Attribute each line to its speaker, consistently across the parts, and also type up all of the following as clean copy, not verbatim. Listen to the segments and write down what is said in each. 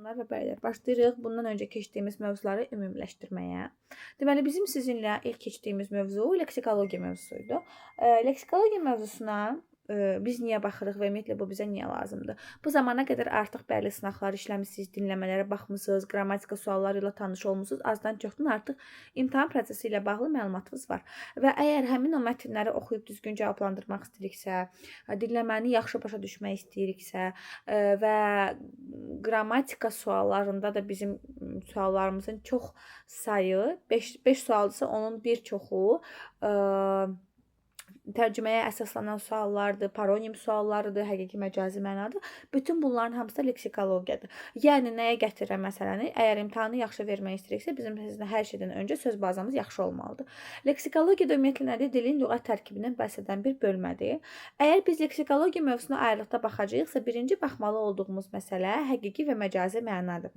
Speaker 1: Xanımlar və bəylər, başlayırıq bundan öncə keçdiyimiz mövzuları ümumiləşdirməyə. Deməli, bizim sizinlə ilk keçdiyimiz mövzu leksikologiya mövzusuydu. Leksikologiya mövzusuna biz niyə baxırıq və ümumiyyətlə bu bizə niyə lazımdır? Bu zamana qədər artıq bəli sınaqlar işləmisiniz, dinləmələrə baxmısınız, qrammatika sualları ilə tanış olmusunuz. Azdan çoxdan artıq imtahan prosesi ilə bağlı məlumatınız var. Və əgər həmin o mətnləri oxuyub düzgün cavablandırmaq istəyiriksə, dinləməni yaxşı başa düşmək istəyiriksə və qrammatika suallarında da bizim suallarımızın çox sayı 5 sualdısa onun bir çoxu tərcüməyə əsaslanan suallardır, paronim suallarıdır, həqiqi məcazi mənadır. Bütün bunların hamısı da leksikologiyadır. Yəni nəyə gətirirəm məsələni? Əgər imtahanı yaxşı vermək istəyiriksə, bizim sizinlə hər şeydən öncə söz bazamız yaxşı olmalıdır. Leksikologiya da ümumiyyətlə nədir? Dilin lüğət tərkibindən bəhs edən bir bölmədir. Əgər biz leksikologiya mövzusuna ayrılıqda baxacağıqsa, birinci baxmalı olduğumuz məsələ həqiqi və məcazi mənadır.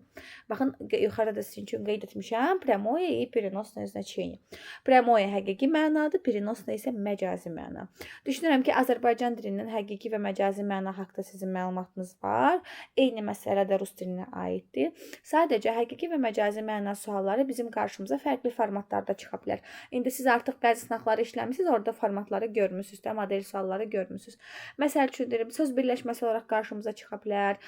Speaker 1: Baxın, yuxarıda da sizin üçün qeyd etmişəm. Прямое и переносное значение. Прямое həqiqi mənadır, переносное isə məcazi məna. Düşünürəm ki, Azərbaycan dilindən həqiqi və məcazi məna haqqında sizin məlumatınız var. Eyni məsələ də rus dilinə aiddir. Sadəcə həqiqi və məcazi məna sualları bizim qarşımıza fərqli formatlarda çıxa bilər. İndi siz artıq bəzi sınaqları işləmisiniz, orada formatları görmüsünüz də, model sualları görmüsünüz. Məsəl üçün deyirəm, söz birləşməsi olaraq qarşımıza çıxa bilər,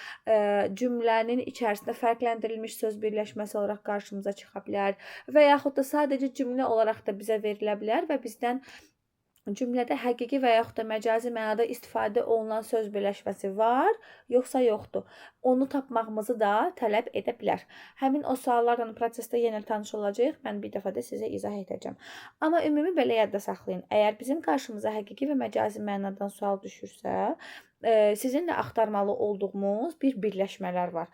Speaker 1: cümlənin içərisində fərqləndirilmiş söz birləşməsi olaraq qarşımıza çıxa bilər və yaxud da sadəcə cümlə olaraq da bizə verilə bilər və bizdən cümlədə həqiqi və yaxud da məcazi mənada istifadə olunan söz birləşməsi var, yoxsa yoxdur. Onu tapmağımızı da tələb edə bilər. Həmin o suallarla prosesdə yenə tanış olacağıq. Mən bir dəfə də sizə izah edəcəm. Amma ümumi belə yadda saxlayın. Əgər bizim qarşımıza həqiqi və məcazi mənadan sual düşürsə, sizinlə axtarmalı olduğumuz bir birləşmələr var.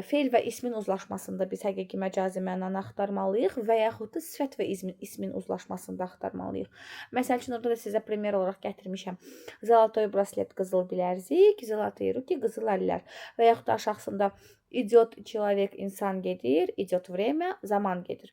Speaker 1: Feil və ismin uzlaşmasında biz həqiqi məcazi mənanı axtarmalıyıq və yaxud da sifət və ismin uzlaşmasında axtarmalıyıq. Məsəl üçün, orada da sizə primer olaraq gətirmişəm. Золотой браслет, qızıl bilərzik, золотые руки, qızıl əllər və yaxud da aşağısında идет человек, insan gedir, идет время, zaman gedir.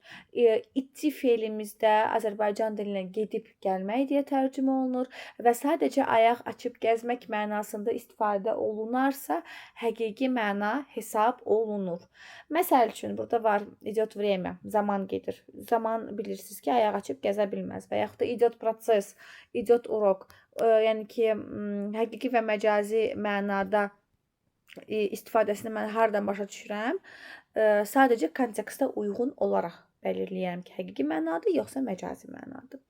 Speaker 1: Идти fe'limizdə Azərbaycan dilinə gedib gəlmək deyə tərcümə olunur və sadəcə ayaq açıb gəzmək mənasında istifadə olunarsa, həqiqi məna hesab olunur. Məsəl üçün, burada var идет время, zaman gedir. Zaman bilirsiniz ki, ayaq açıb gəzə bilməz və yaxud da идет процесс, идет урок. Yəni ki, həqiqi və məcazi mənada istifadəsini mən hardan başa düşürəm? Sadəcə kontekstə uyğun olaraq belirləyirəm ki, həqiqi mənadır, yoxsa məcazi mənadır.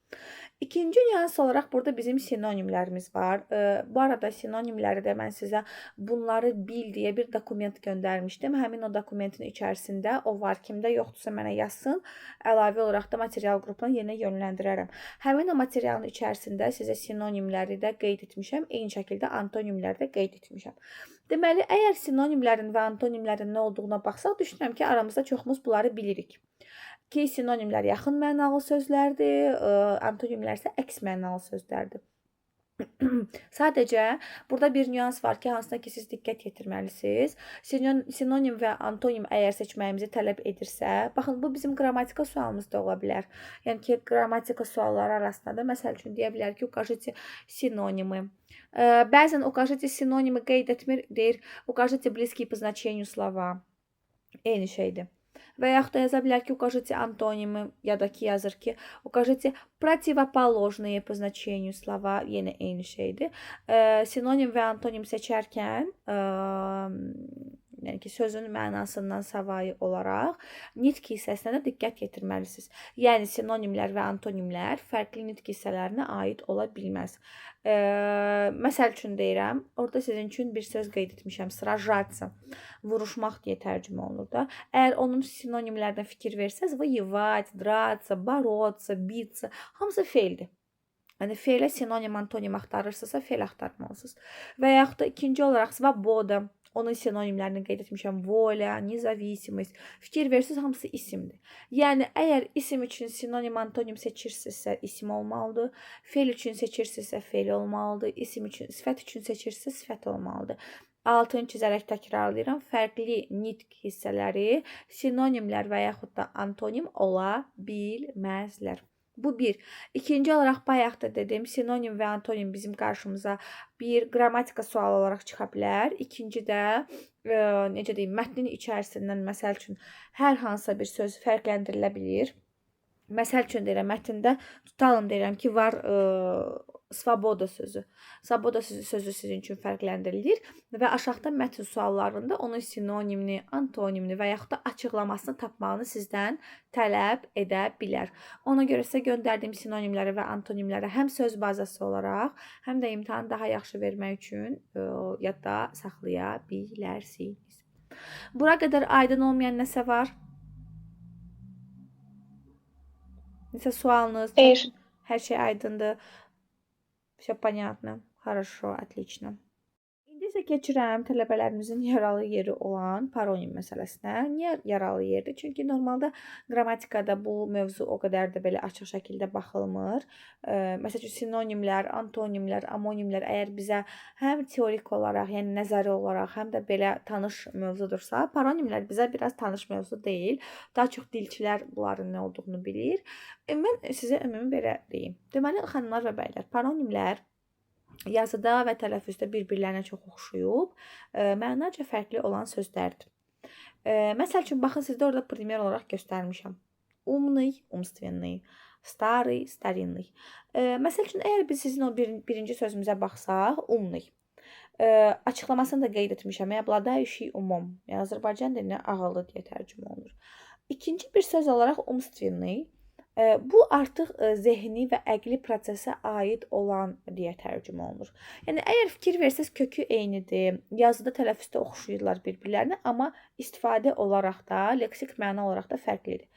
Speaker 1: İkinci nüans olaraq burada bizim sinonimlərimiz var. Bu arada sinonimləri də mən sizə bunları bil deyə bir dokument göndərmişdim. Həmin o dokumentin içərisində o var. Kimdə yoxdursa mənə yazsın. Əlavə olaraq da material qrupuna yenə yönləndirərəm. Həmin o materialın içərisində sizə sinonimləri də qeyd etmişəm. Eyni şəkildə antonimləri də qeyd etmişəm. Deməli, əgər sinonimlərin və antonimlərin nə olduğuna baxsaq, düşünürəm ki, aramızda çoxumuz bunları bilirik. Ki, sinonimlər yaxın mənalı sözlərdir, antonimlər isə əks mənalı sözlərdir. Sadəcə burada bir nüans var ki, hansına ki siz diqqət yetirməlisiniz. Sinonim və antonim əgər seçməyimizi tələb edirsə, baxın bu bizim qrammatika sualımız da ola bilər. Yəni ki, qrammatika sualları arasında da məsəl üçün deyə bilər ki, укажите синонимы. Bəzən укажите синонимы qeyd etmir, deyir, укажите близкие по значению слова. Eyni şeydir. Və yaxud da yaza bilər ki, укажите антонимы, ya da ki, yazır ki, укажите противоположные по значению слова, yenə eyni şeydir. Sinonim və antonim seçərkən, yəni ki, sözün mənasından savayı olaraq nitq hissəsinə də diqqət yetirməlisiniz. Yəni sinonimlər və antonimlər fərqli nitq hissələrinə aid ola bilməz. Məsəl üçün deyirəm, orada sizin üçün bir söz qeyd etmişəm, сражаться, vuruşmaq deyə tərcümə olunur da. Əgər onun sinonimlərinə fikir versəz, воевать, драться, бороться, биться, hamısı feildir. Yəni fe'lə sinonim, antonim axtarırsınızsa, fe'l axtarmalısınız. Və yaxud da ikinci olaraq свобода, onun sinonimlərini qeyd etmişəm. Воля, независимость. Fikir verirsiniz, hamısı isimdir. Yəni əgər isim üçün sinonim, antonim seçirsinizsə, isim olmalıdır. Fe'l üçün seçirsinizsə, fe'l olmalıdır. İsim üçün, sifət üçün seçirsinizsə, sifət olmalıdır. Altını çizərək təkrarlayıram. Fərqli nitq hissələri sinonimlər və yaxud da antonim ola bilməzlər. Bu bir. İkinci olaraq bayaq da dedim, sinonim və antonim bizim qarşımıza bir qrammatika sualı olaraq çıxa bilər. İkinci də necə deyim, mətnin içərisindən məsəl üçün hər hansısa bir söz fərqləndirilə bilir. Məsəl üçün deyirəm, mətndə tutalım deyirəm ki, var svoboda sözü. Svoboda sözü sizin üçün fərqləndirilir və aşağıda mətn suallarında onun sinonimini, antonimini və yaxud da açıqlamasını tapmağını sizdən tələb edə bilər. Ona görə sizə göndərdiyim sinonimləri və antonimləri həm söz bazası olaraq, həm də imtahanı daha yaxşı vermək üçün yadda saxlaya bilərsiniz. Bura qədər aydın olmayan nəsə var? Nəsə sualınız?
Speaker 2: Xeyr.
Speaker 1: Hər şey aydındır. Все понятно. Хорошо, отлично. İndi isə keçirəm tələbələrimizin yaralı yeri olan paronim məsələsinə. Niyə yaralı yerdir? Çünki normalda qrammatikada bu mövzu o qədər də belə açıq şəkildə baxılmır. Məsəl üçün sinonimlər, antonimlər, amonimlər əgər bizə həm teorik olaraq, yəni nəzəri olaraq, həm də belə tanış mövzudursa, paronimlər bizə biraz tanış mövzu deyil. Daha çox dilçilər bunların nə olduğunu bilir. Mən sizə ümumi belə deyim. Deməli, xanımlar və bəylər, paronimlər yazıda və tələffüzdə bir-birlərinə çox oxşayıb, mənaca fərqli olan sözlərdir. Məsəl üçün, baxın, sizdə orada primer olaraq göstərmişəm. Umный, umstvenный, старый, старинный. Məsəl üçün, əgər biz sizin o birinci sözümüzə baxsaq, umный. Açıqlamasını da qeyd etmişəm. Обладающий umum. Yəni, Azərbaycan dilinə ağıllı deyə tərcümə olunur. İkinci bir söz olaraq umstvenный. Bu artıq zehni və əqli prosesə aid olan deyə tərcümə olunur. Yəni, əgər fikir versəz, kökü eynidir, yazıda, tələffüzdə oxşayırlar bir-birlərinə, amma istifadə olaraq da, leksik məna olaraq da fərqlidir.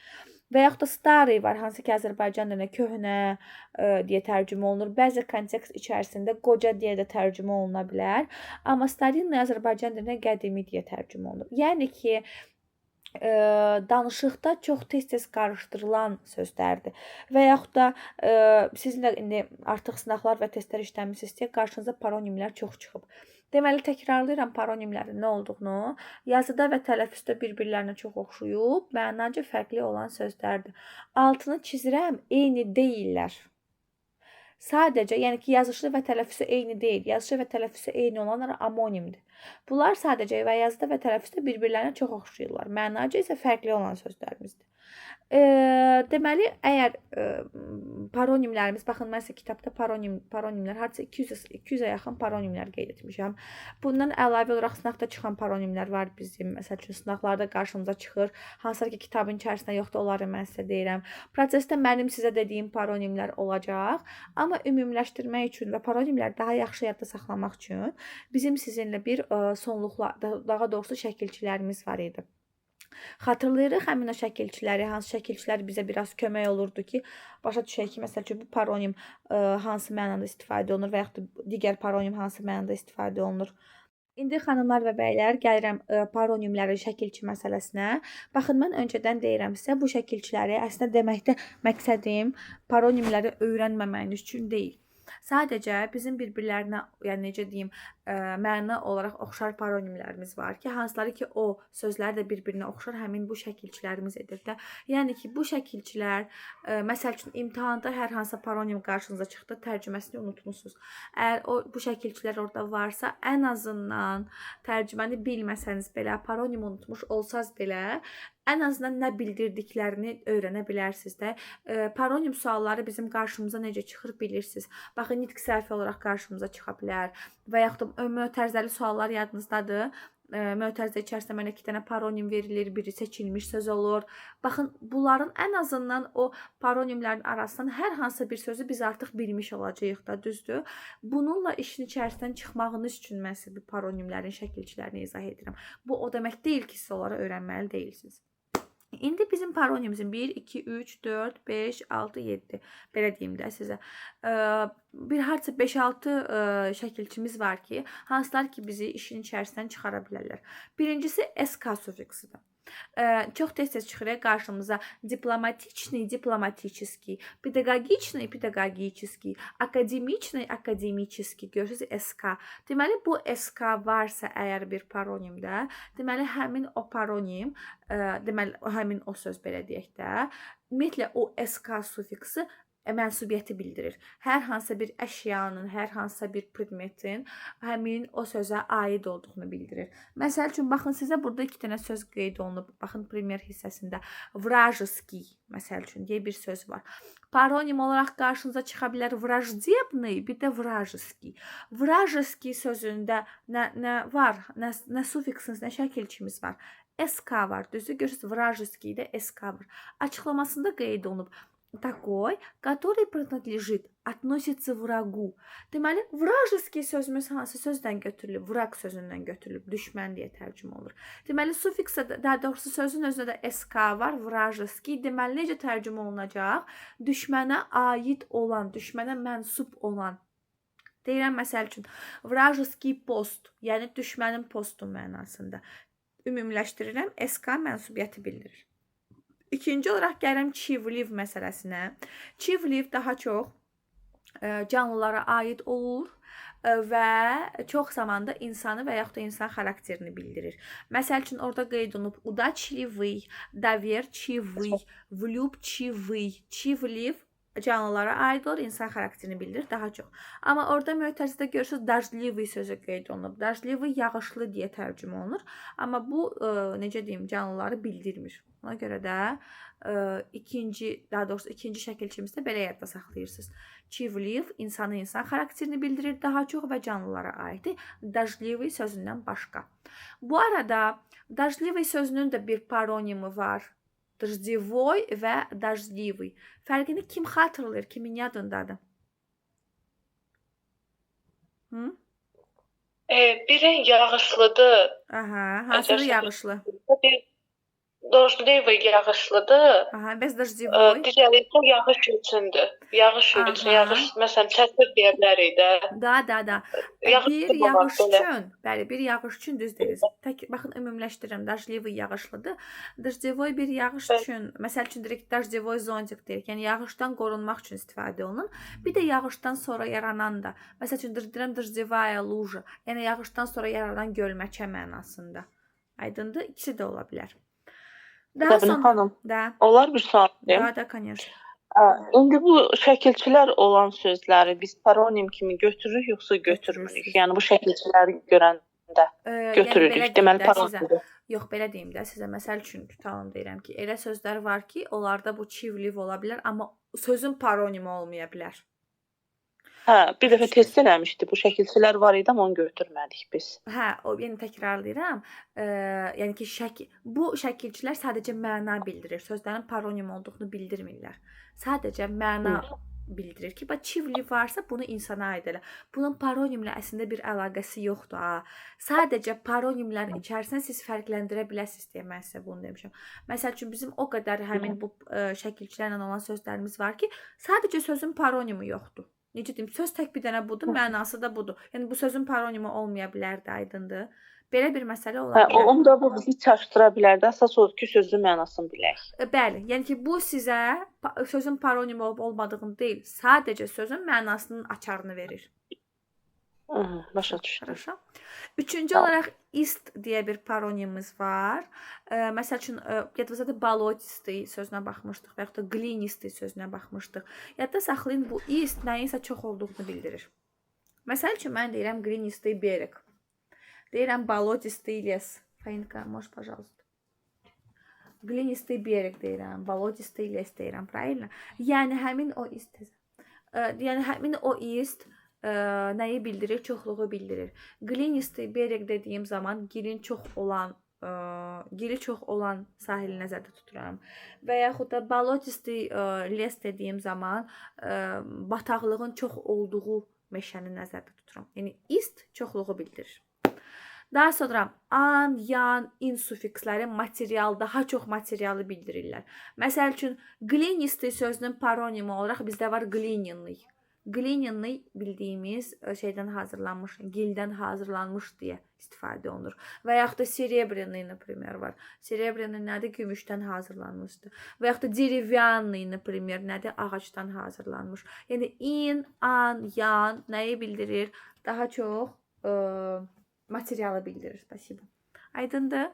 Speaker 1: Və yaxud da starый var, hansı ki, Azərbaycan dilinə köhnə deyə tərcümə olunur. Bəzi kontekst içərisində qoca deyə də tərcümə oluna bilər. Amma starinный Azərbaycan dilinə qədimi deyə tərcümə olunur. Yəni ki, danışıqda çox tez-tez qarışdırılan sözlərdir. Və yaxud da sizin də indi artıq sınaqlar və testlər işləmişsiniz deyə qarşınıza paronimlər çox çıxıb. Deməli, təkrarlayıram paronimlərin nə olduğunu. Yazıda və tələffüzdə bir-birlərinə çox oxşayıb, mənaca fərqli olan sözlərdir. Altını çizirəm, eyni deyillər. Sadəcə, yəni ki, yazışı və tələffüzü eyni deyil. Yazışı və tələffüzü eyni olanlar amonimdir. Bunlar sadəcə və yazıda və tələffüzdə bir-birlərinə çox oxşayırlar. Mənaca isə fərqli olan sözlərimizdir. Deməli, əgər paronimlərimiz, baxın, mən sizə kitabda paronimlər, hardasa 200-ə yaxın paronimlər qeyd etmişəm. Bundan əlavə olaraq sınaqda çıxan paronimlər var bizim. Məsəl üçün, sınaqlarda qarşımıza çıxır. Hansılar ki, kitabın içərisində yoxdur, onları mən sizə deyirəm. Prosesdə mənim sizə dediyim paronimlər olacaq. Amma ümumiləşdirmək üçün və paronimləri daha yaxşı yadda saxlamaq üçün bizim sizinlə bir sonluqla, daha doğrusu şəkilçilərimiz var idi. Xatırlayırıq həmin o şəkilçiləri, hansı şəkilçilər bizə biraz kömək olurdu ki, başa düşək ki, məsəl üçün, bu paronim hansı mənada istifadə olunur və yaxud da digər paronim hansı mənada istifadə olunur. İndi xanımlar və bəylər, gəlirəm paronimlərin şəkilçi məsələsinə. Baxın, mən öncədən deyirəm sizə, bu şəkilçiləri əslində deməkdə məqsədim paronimləri öyrənməməyiniz üçün deyil. Sadəcə bizim bir-birlərinə, yəni necə deyim, məna olaraq oxşar paronimlərimiz var ki, hansıları ki, o sözlər də bir-birinə oxşar həmin bu şəkilçilərimiz edir də. Yəni ki, bu şəkilçilər, məsəl üçün, imtahanda hər hansısa paronim qarşınıza çıxdı, tərcüməsini unutmuşsunuz. Əgər bu şəkilçilər orada varsa, ən azından tərcüməni bilməsəniz belə, paronim unutmuş olsaz belə, ən azından nə bildirdiklərini öyrənə bilərsiniz də. Paronim sualları bizim qarşımıza necə çıxır bilirsiniz. Baxın, nitq səhvi olaraq qarşımıza çıxa bilər və yaxud da mötərizəli suallar yadınızdadır. Mötərizə içərisində mənə 2 dənə paronim verilir, biri seçilmiş söz olur. Baxın, bunların ən azından o paronimlərin arasından hər hansı bir sözü biz artıq bilmiş olacağıq da, düzdür? Bununla işin içərisindən çıxmağınız üçün mən sizə bu paronimlərin şəkilçilərini izah edirəm. Bu o demək deyil ki, siz onları öyrənməli deyilsiniz. İndi bizim paronimizin 1, 2, 3, 4, 5, 6, 7 belə deyim də sizə. Bir hardasa 5-6 şəkilçimiz var ki, hansılar ki bizi işin içərisindən çıxara bilərlər. Birincisi SK sufiksidir. Çox tez-tez çıxır qarşımıza diplomatичный, дипломатический, педагогичный, педагогический, akademичный, akademический. Görürsünüz SK. Deməli, bu SK varsa əgər bir paronimdə, deməli, həmin o paronim, deməli, həmin o söz belə deyək də, ümumiyyətlə o SK sufiksi Mənsubiyyəti bildirir. Hər hansısa bir əşyanın, hər hansısa bir predmetin həmin o sözə aid olduğunu bildirir. Məsəl üçün, baxın, sizə burada iki dənə söz qeyd olunub. Baxın, primer hissəsində vrajeskiy, məsəl üçün, deyə bir söz var. Paronim olaraq qarşınıza çıxa bilər vrajdebный, bir də vrajeskiy. Vrajeskiy sözündə nə var, nə sufiksimiz, nə şəkilçimiz var. SK var, düzdür? Görürsünüz, vrajeskiy-də SK var. Açıqlamasında qeyd olunub. Такой, который принадлежит, относится врагу. Deməli, vrajeskiy sözümüz hansı sözdən götürülüb? Vrag sözündən götürülüb, düşmən deyə tərcümə olunur. Deməli, sufiksə, daha doğrusu sözün özünə də SK var, vrajeskiy. Deməli, necə tərcümə olunacaq? Düşmənə aid olan, düşmənə mənsub olan. Deyirəm, məsəl üçün, vrajeskiy post, yəni düşmənin postu mənasında. Ümumiləşdirirəm, SK mənsubiyyəti bildirir. İkinci olaraq gəlirəm çivliv məsələsinə. Çivliv daha çox canlılara aid olur və çox zamanda insanı və yaxud da insan xarakterini bildirir. Məsəl üçün, orada qeyd olunub udaçlivый, doverçivый, влюбчивый, çivliv canlılara aid olur, insan xarakterini bildirir daha çox. Amma orada möhtərizdə görürsünüz, dajlivый sözü qeyd olunub. Dajlivый yağışlı deyə tərcümə olunur. Amma bu, necə deyim, canlıları bildirmir. Ona görə də ikinci şəkilçimizdə belə yadda saxlayırsınız. Çivliv insanı, insan xarakterini bildirir daha çox və canlılara aiddir. Dajlivый sözündən başqa. Bu arada dajlivый sözünün də bir paronimi var. Dождевой və dождливый. Fərqini kim xatırlayır, kimin yadındadır? Hı?
Speaker 2: Biri yağışlıdır.
Speaker 1: Aha, hansıdır yağışlı?
Speaker 2: Bir dождливый yağışlıdır.
Speaker 1: Aha, bəs dождевой?
Speaker 2: Digəri isə yağış üçündür. Yağış üçün, yağış, məsələn, çətir deyə bilərik də.
Speaker 1: Da. Bir yağış üçün, bəli, bir yağış üçün düz deyiriz. Tək, baxın, ümumiləşdirirəm, dождливый yağışlıdır. Dождевой bir yağış üçün, məsəl üçün deyirik, dождевой zontik deyirik. Yəni, yağışdan qorunmaq üçün istifadə olunur. Bir də yağışdan sonra yaranan da, məsəl üçün, deyirəm, dождевая luja, yəni yağışdan sonra yaranan gölməçə mənasında. Aydındır, ikisi də ola bilər. Daha
Speaker 2: Səbinə
Speaker 1: sonra...
Speaker 2: xanım,
Speaker 1: da.
Speaker 2: Olar bir sual deyim.
Speaker 1: Da, конечно.
Speaker 2: İndi bu şəkilçilər olan sözləri biz paronim kimi götürürük, yoxsa götürmürük? Yəni bu şəkilçiləri görəndə götürürük.
Speaker 1: Yəni,
Speaker 2: deməli paronimdir.
Speaker 1: Yox, belə deyim də sizə. Məsəl üçün tutalım deyirəm ki, elə sözlər var ki, onlarda bu çivliv ola bilər, amma sözün paronimi olmaya bilər.
Speaker 2: Hə, bir dəfə test eləmişdi. Bu şəkilçilər var idi, amma onu götürmədik biz.
Speaker 1: Hə, o, yəni təkrarlayıram. Yəni ki, bu şəkilçilər sadəcə məna bildirir. Sözlərin paronim olduğunu bildirmirlər. Sadəcə məna bildirir ki, bax, çivli varsa bunu insana aid elə. Bunun paronimlə əslində bir əlaqəsi yoxdur. Ha. Sadəcə paronimlərin içərisində siz fərqləndirə biləsiniz deyə mən sizə bunu demişəm. Məsəl üçün, bizim o qədər həmin bu şəkilçilərlə olan sözlərimiz var ki, sadəcə sözün paronimi yoxdur. Necə deyim, söz tək bir dənə budur, mənası da budur. Yəni, bu sözün paronimi olmaya bilərdi, aydındır. Belə bir məsələ ola bilər.
Speaker 2: Onu da bu bizi çaşdıra bilərdi. Əsas odur ki, sözün mənasını bilək.
Speaker 1: Bəli, yəni ki, bu sizə sözün paronimi olub olmadığını deyil, sadəcə sözün mənasının açarını verir.
Speaker 2: Başa düşdüm.
Speaker 1: Üçüncü olaraq ist deyə bir paronimimiz var. Məsəl üçün, yadınızda balotistый sözünə baxmışdıq və yaxud da glinistый sözünə baxmışdıq. Yadda saxlayın, bu ist nəyinsə çox olduğunu bildirir. Məsəl üçün, mən deyirəm glinistый berek. Deyirəm balotistый les. Fainka, можешь, пожалуйста. Glinistый berek deyirəm, balotistый les deyirəm, правильно? Yəni, həmin o ist, yəni, həmin o ist nəyi bildirir? Çoxluğu bildirir. Glinistый berek dediyim zaman gilin çox olan, gili çox olan sahili nəzərdə tuturam. Və yaxud da balotistый les dediyim zaman bataqlığın çox olduğu meşəni nəzərdə tuturam. Yəni ist çoxluğu bildirir. Daha sonra an, yan, in sufiksləri material, daha çox materialı bildirirlər. Məsəl üçün, glinistый sözünün paronimi olaraq bizdə var glinenный. Glinenный bildiyimiz şeydən hazırlanmış, gildən hazırlanmış deyə istifadə olunur. Və yaxud da serebrenный, например, var. Serebrenный nədir? Gümüşdən hazırlanmışdır. Və yaxud da derevyanный, например, nədir? Ağacdan hazırlanmış. Yəni in, an, yan nəyi bildirir? Daha çox materialı bildirir. Spasibo. Aydındır.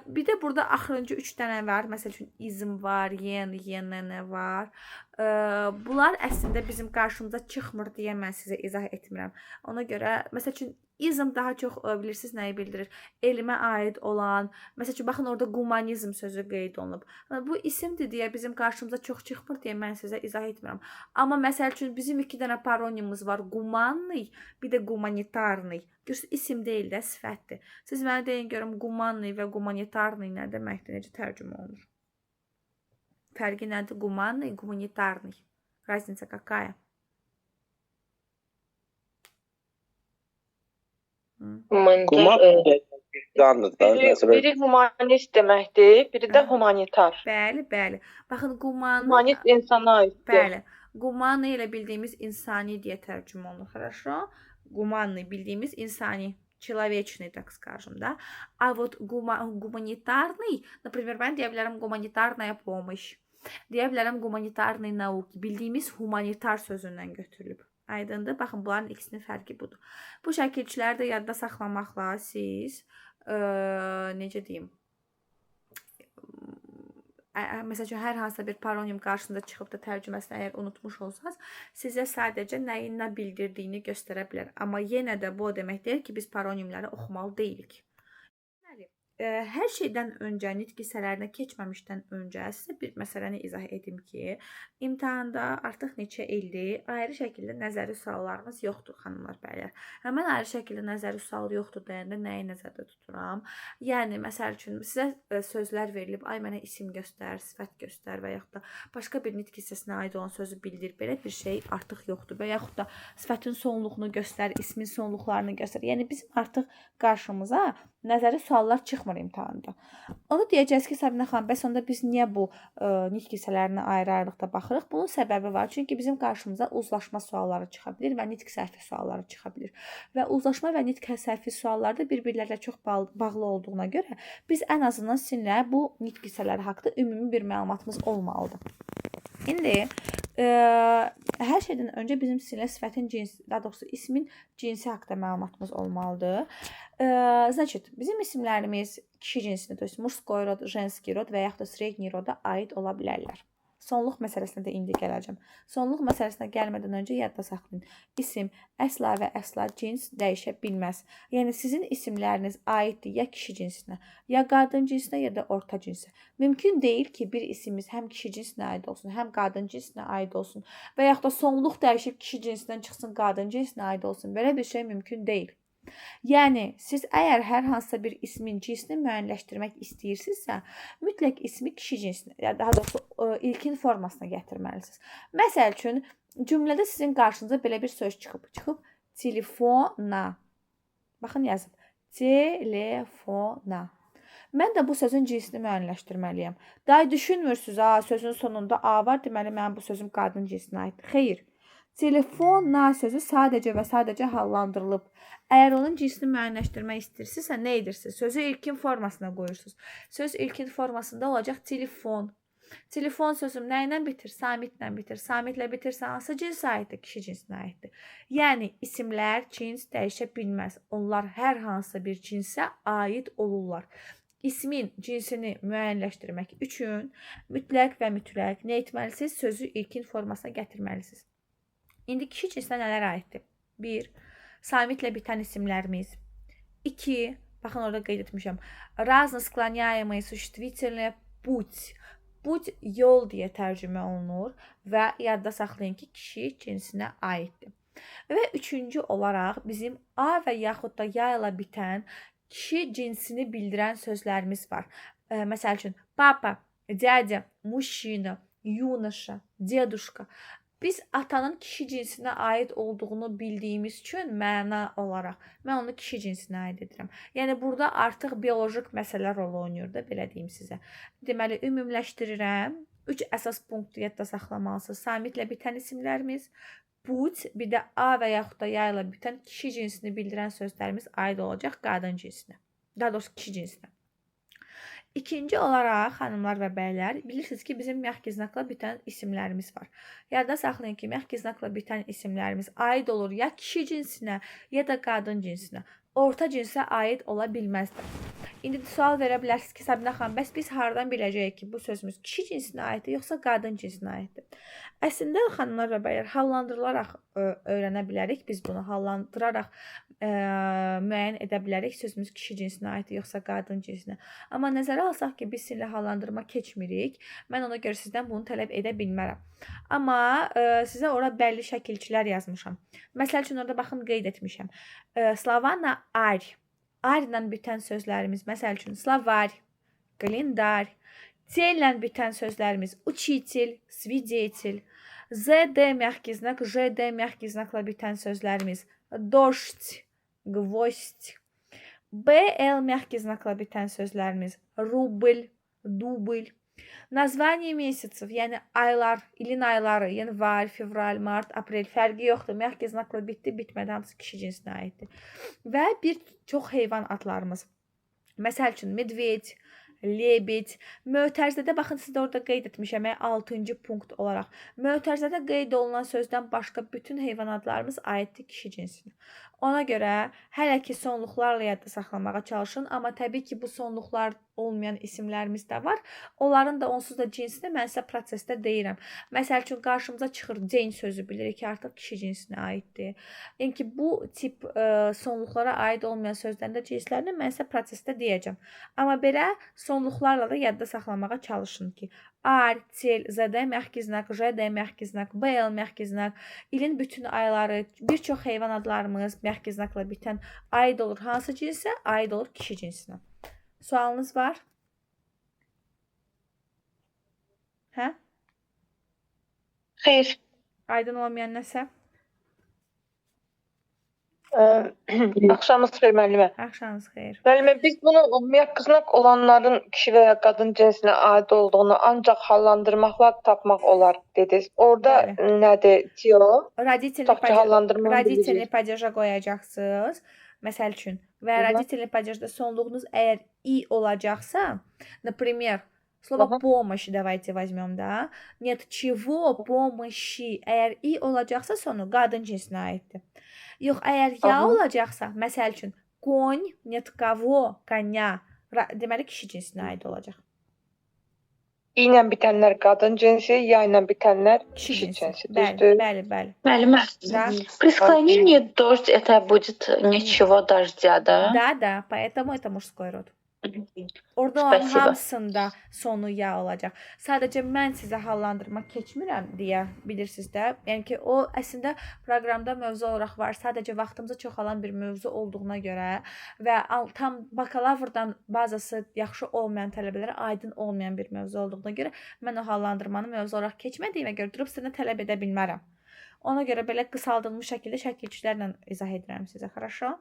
Speaker 1: Bir də burada axırıncı 3 dənə var. Məsəl üçün izm var, yen, yenn var. Bunlar əslində bizim qarşımıza çıxmır deyə mən sizə izah etmirəm. Ona görə, məsəl üçün, izm daha çox bilirsiniz nəyi bildirir? Elmə aid olan, məsəl üçün, baxın orada humanizm sözü qeyd olunub. Bu isimdir deyə bizim qarşımıza çox çıxmır deyə mən sizə izah etmirəm. Amma məsəl üçün, bizim 2 dənə paronimimiz var. Humanный, bir də humanitarный. Görürsünüz, isim deyil də, sifətdir. Siz mənə deyin görüm, humanный və humanitarный nə deməkdir, necə tərcümə olunur? Fərqi nədir? Humanный, humanitarный. Разница какая?
Speaker 3: Humanitar,
Speaker 2: biri humanist deməkdir, biri də humanitar.
Speaker 1: Bəli, bəli. Baxın, humanı...
Speaker 2: Humanist insana aiddir.
Speaker 1: Bəli. Humanı ilə bildiyimiz insani deyə tərcümə olunur. Хорошо? Humanный bildiyimiz insani, человечный, так скажем, да? А вот гуманитарный, например, mən deyə bilərəm humanitarная помощь. Deyə bilərəm humanitarный науки. Bildiyimiz humanitar sözündən götürülüb. Aydındır? Baxın, bunların ikisinin fərqi budur. Bu şəkilçiləri də yadda saxlamaqla siz, necə deyim, məsəl üçün, hər hansısa bir paronim qarşısında çıxıb da tərcüməsini əgər unutmuş olsanız, sizə sadəcə nəyin nə bildirdiyini göstərə bilər. Amma yenə də bu o demək deyil ki, biz paronimləri oxumalı deyilik. Hər şeydən öncə, nitq hissələrinə keçməmişdən öncə sizə bir məsələni izah edim ki, imtahanda artıq neçə ildir ayrı şəkildə nəzəri suallarımız yoxdur, xanımlar, bəylər. Həmən ayrı şəkildə nəzəri sual yoxdur deyəndə nəyi nəzərdə tuturam? Yəni, məsəl üçün, sizə sözlər verilib, ay mənə isim göstər, sifət göstər və yaxud da başqa bir nitq hissəsinə aid olan sözü bildir. Belə bir şey artıq yoxdur və yaxud da sifətin sonluğunu göstər, ismin sonluqlarını göstər. Yəni, bizim artıq qarşımıza nəzəri suallar çıxmır imtahanda. Onu deyəcəyiz ki, Sabinə xanım, bəs onda biz niyə bu nitq hissələrinə ayrı-ayrılıqda baxırıq? Bunun səbəbi var. Çünki bizim qarşımıza uzlaşma sualları çıxa bilir və nitq səhvi sualları çıxa bilir. Və uzlaşma və nitq səhvi sualları da bir-birlərlə çox bağlı olduğuna görə biz ən azından sizinlə bu nitq hissələri haqqında ümumi bir məlumatımız olmalıdır. İndi hər şeydən öncə bizim sizinlə sifətin cinsi, daha doğrusu ismin cinsi haqqında məlumatımız olmalıdır. Значит, bizim isimlərimiz kişi cinsinə, то есть мужской rod, женский rod və yaxud da sredний roda aid ola bilərlər. Sonluq məsələsinə də indi gələcəm. Sonluq məsələsinə gəlmədən öncə yadda saxlayın. İsim əsla və əsla cins dəyişə bilməz. Yəni sizin isimləriniz aiddir ya kişi cinsinə, ya qadın cinsinə, ya da orta cinsə. Mümkün deyil ki, bir isimimiz həm kişi cinsinə aid olsun, həm qadın cinsinə aid olsun və yaxud da sonluq dəyişib kişi cinsindən çıxsın, qadın cinsinə aid olsun. Belə bir şey mümkün deyil. Yəni, siz əgər hər hansısa bir ismin cinsini müəyyənləşdirmək istəyirsinizsə, mütləq ismi kişi cinsinə, yəni daha doğrusu ilkin formasına gətirməlisiniz. Məsəl üçün, cümlədə sizin qarşınıza belə bir söz çıxıb. Çıxıb telefona. Baxın, yazıb. Telefona. Mən də bu sözün cinsini müəyyənləşdirməliyəm. Daha düşünmürsünüz, ha, sözün sonunda A var, deməli, mənim bu sözüm qadın cinsinə aiddir. Xeyr. Telefona sözü sadəcə və sadəcə hallandırılıb. Əgər onun cinsini müəyyənləşdirmək istəyirsinizsə, nə edirsiniz? Sözü ilkin formasına qoyursunuz. Söz ilkin formasında olacaq telefon. Telefon sözüm nə ilə bitir? Samitlə bitir. Samitlə bitirsə hansı cinsə aiddir? Kişi cinsinə aiddir. Yəni, isimlər cins dəyişə bilməz. Onlar hər hansısa bir cinsə aid olurlar. İsmin cinsini müəyyənləşdirmək üçün mütləq və mütləq nə etməlisiniz? Sözü ilkin formasına gətirməlisiniz. İndi kişi cinsinə nələr aiddir? 1. Samitlə bitən isimlərimiz. 2. Baxın, orada qeyd etmişəm. Разно склоняемые существительные путь. Путь yol deyə tərcümə olunur və yadda saxlayın ki, kişi cinsinə aiddir. Və üçüncü olaraq bizim A və yaxud da ya ilə bitən kişi cinsini bildirən sözlərimiz var. Məsəl üçün, papa, дядя, мужчина, юноша, дедушка. Biz atanın kişi cinsinə aid olduğunu bildiyimiz üçün məna olaraq mən onu kişi cinsinə aid edirəm. Yəni burada artıq biolojik məsələ rolu oynayır da, belə deyim sizə. Deməli, ümumiləşdirirəm. 3 əsas punktu yadda saxlamalısınız. Samitlə bitən isimlərimiz, put, bir də A və yaxud da ya ilə bitən kişi cinsini bildirən sözlərimiz aid olacaq qadın cinsinə. Daha doğrusu kişi cinsinə. İkinci olaraq, xanımlar və bəylər, bilirsiniz ki, bizim məhki znakla bitən isimlərimiz var. Yadda saxlayın ki, məhki znakla bitən isimlərimiz aid olur ya kişi cinsinə, ya da qadın cinsinə. Orta cinsə aid ola bilməzdir. İndi sual verə bilərsiniz ki, Sabinə xanım, bəs biz hardan biləcəyik ki, bu sözümüz kişi cinsinə aiddir, yoxsa qadın cinsinə aiddir? Əslində, xanımlar və bəylər, hallandırılaraq öyrənə bilərik. Biz bunu hallandıraraq müəyyən edə bilərik sözümüz kişi cinsinə aiddir, yoxsa qadın cinsinə. Amma nəzərə alsaq ki, biz sizinlə hallandırma keçmirik, mən ona görə sizdən bunu tələb edə bilmərəm. Amma sizə ora bəlli şəkilçilər yazmışam. Məsəl üçün, orada baxın, qeyd etmişəm. Slova na ar. Ar ilə bitən sözlərimiz, məsəl üçün, slovar, kalendar. T ilə bitən sözlərimiz, uçitel, svidetel. Z, D mягкий знак, Ж, D mягкий znakla bitən sözlərimiz, doşt, gvost. B, L mягкий znakla bitən sözlərimiz, rubl, dubl. Название месяцев, yəni aylar, ilin ayları, yanvar, fevral, mart, aprel fərqi yoxdur. Mягкий znakla bitdi, bitmədi, hamısı kişi cinsinə aiddir. Və bir çox heyvan adlarımız. Məsəl üçün, medved, lebed. Mötərizədə, baxın, sizdə orada qeyd etmişəm, 6-cı punkt olaraq. Mötərizədə qeyd olunan sözdən başqa bütün heyvan adlarımız aiddir kişi cinsinə. Ona görə hələ ki sonluqlarla yadda saxlamağa çalışın, amma təbii ki, bu sonluqlar olmayan isimlərimiz də var. Onların da onsuz da cinsini mən sizə prosesdə deyirəm. Məsəl üçün, qarşımıza çıxır den sözü, bilirik ki, artıq kişi cinsinə aiddir. Yəni ki, bu tip sonluqlara aid olmayan sözlərin də cinslərini mən sizə prosesdə deyəcəm. Amma belə sonluqlarla da yadda saxlamağa çalışın ki, ar, tel, ZD mягкий знак, JD mягкий знак, BL mягкий знак, ilin bütün ayları, bir çox heyvan adlarımız mягкий znakla bitən aid olur hansı cinsə? Aid olur kişi cinsinə. Sualınız var? Hə?
Speaker 2: Xeyr.
Speaker 1: Aydın olmayan nəsə?
Speaker 3: Axşamınız xeyir, müəllimə.
Speaker 1: Axşamınız xeyir.
Speaker 3: Müəllimə, biz bunu mягкий знак olanların kişi və ya qadın cinsinə aid olduğunu ancaq hallandırmaqla tapmaq olar dediniz. Orada
Speaker 1: Bəli.
Speaker 3: Nədir? Tio?
Speaker 1: Roditelni padeja qoyacaqsınız. Məsəl üçün. Və roditelni padejda sonluğunuz əgər i olacaqsa, например, слово помощь давайте возьмем, да? Нет, чего помощи? Əgər i olacaqsa sonu qadın cinsinə aiddir. Yox, əgər ya olacaqsa, məsəl üçün, konь, нет кого, коня, deməli kişi cinsinə aid olacaq.
Speaker 3: İ ilə bitənlər qadın cinsi, ya ilə bitənlər kişi cinsi.
Speaker 1: Bəli, bəli, bəli.
Speaker 2: Müəllimə, при склонении дождь это будет ничего дождя, да?
Speaker 1: Да, да, поэтому это мужской род. Orada onun hamısında sonu ya olacaq. Sadəcə mən sizə hallandırma keçmirəm deyə bilirsiniz də. Yəni ki, o əslində proqramda mövzu olaraq var. Sadəcə vaxtımıza çox alan bir mövzu olduğuna görə və tam bakalavrdan bazası yaxşı olmayan tələbələrə aydın olmayan bir mövzu olduğuna görə mən o hallandırmanı mövzu olaraq keçmədiyimə görə durub sizdən tələb edə bilmərəm. Ona görə belə qısaldılmış şəkildə şəkilçilərlə izah edirəm sizə. Хорошо?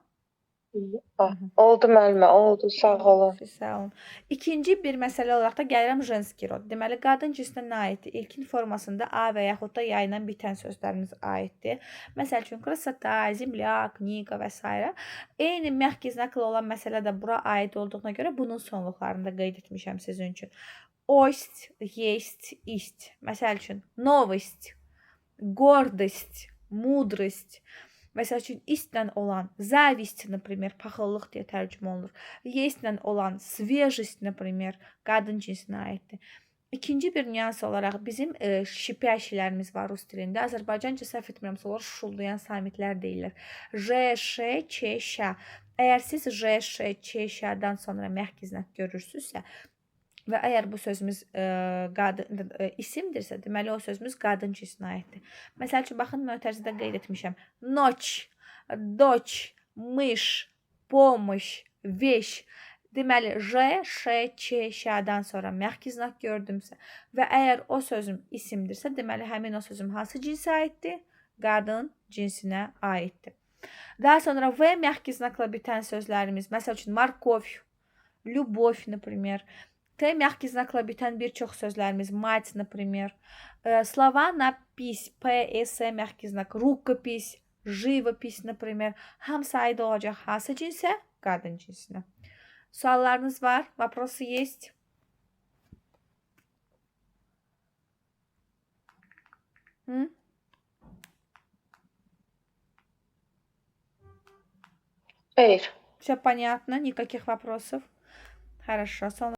Speaker 3: Oldu müəllimə, oldu. Sağ olun.
Speaker 1: Sağ olun. İkinci bir məsələ olaraq da gəlirəm женский rod. Deməli, qadın cinsinə nə aiddir? İlkin formasında A və yaxud da ya ilə bitən sözlərimiz aiddir. Məsəl üçün, красота, земля, книга və s. Eyni mягкий znakla olan məsələ də bura aid olduğuna görə bunun sonluqlarını da qeyd etmişəm sizin üçün. Ость, есть, исть. Məsəl üçün, новость, гордость, мудрость. Məsəl üçün, istlə olan зависть, например, paxıllıq deyə tərcümə olunur. Yestlə olan свежесть, например, qadın cinsinə aiddir. İkinci bir nüans olaraq bizim şipəşilərimiz var rus dilində. Azərbaycanca səhv etmirəmsə, onlar şuşuldayan samitlər deyirlər. J, Ş, Ç, Ş. Əgər siz J, Ş, Ç, Ş-dan sonra mягкий знак görürsünüzsə və əgər bu sözümüz qadın isimdirsə, deməli o sözümüz qadın cinsinə aiddir. Məsəl üçün, baxın, mötərizədə qeyd etmişəm. Noç, doç, mış, помощь, veş. Deməli, J, Ş, Ç, Ş-dan sonra mягкий знак gördümsə və əgər o sözüm isimdirsə, deməli həmin o sözüm hansı cinsə aiddir? Qadın cinsinə aiddir. Daha sonra V mягкий znakla bitən sözlərimiz, məsəl üçün, морковь, любовь, например. T mягкий znakla bitən bir çox sözlərimiz, мать, например. Слова на пись, P, S, mягкий знак, рукопись, живопись, например. Hamısı aid olacaq hansı cinsə? Qadın cinsinə. Suallarınız var? Вопросы есть?
Speaker 3: Xeyr.
Speaker 1: Все понятно, никаких вопросов. Хорошо. Sonra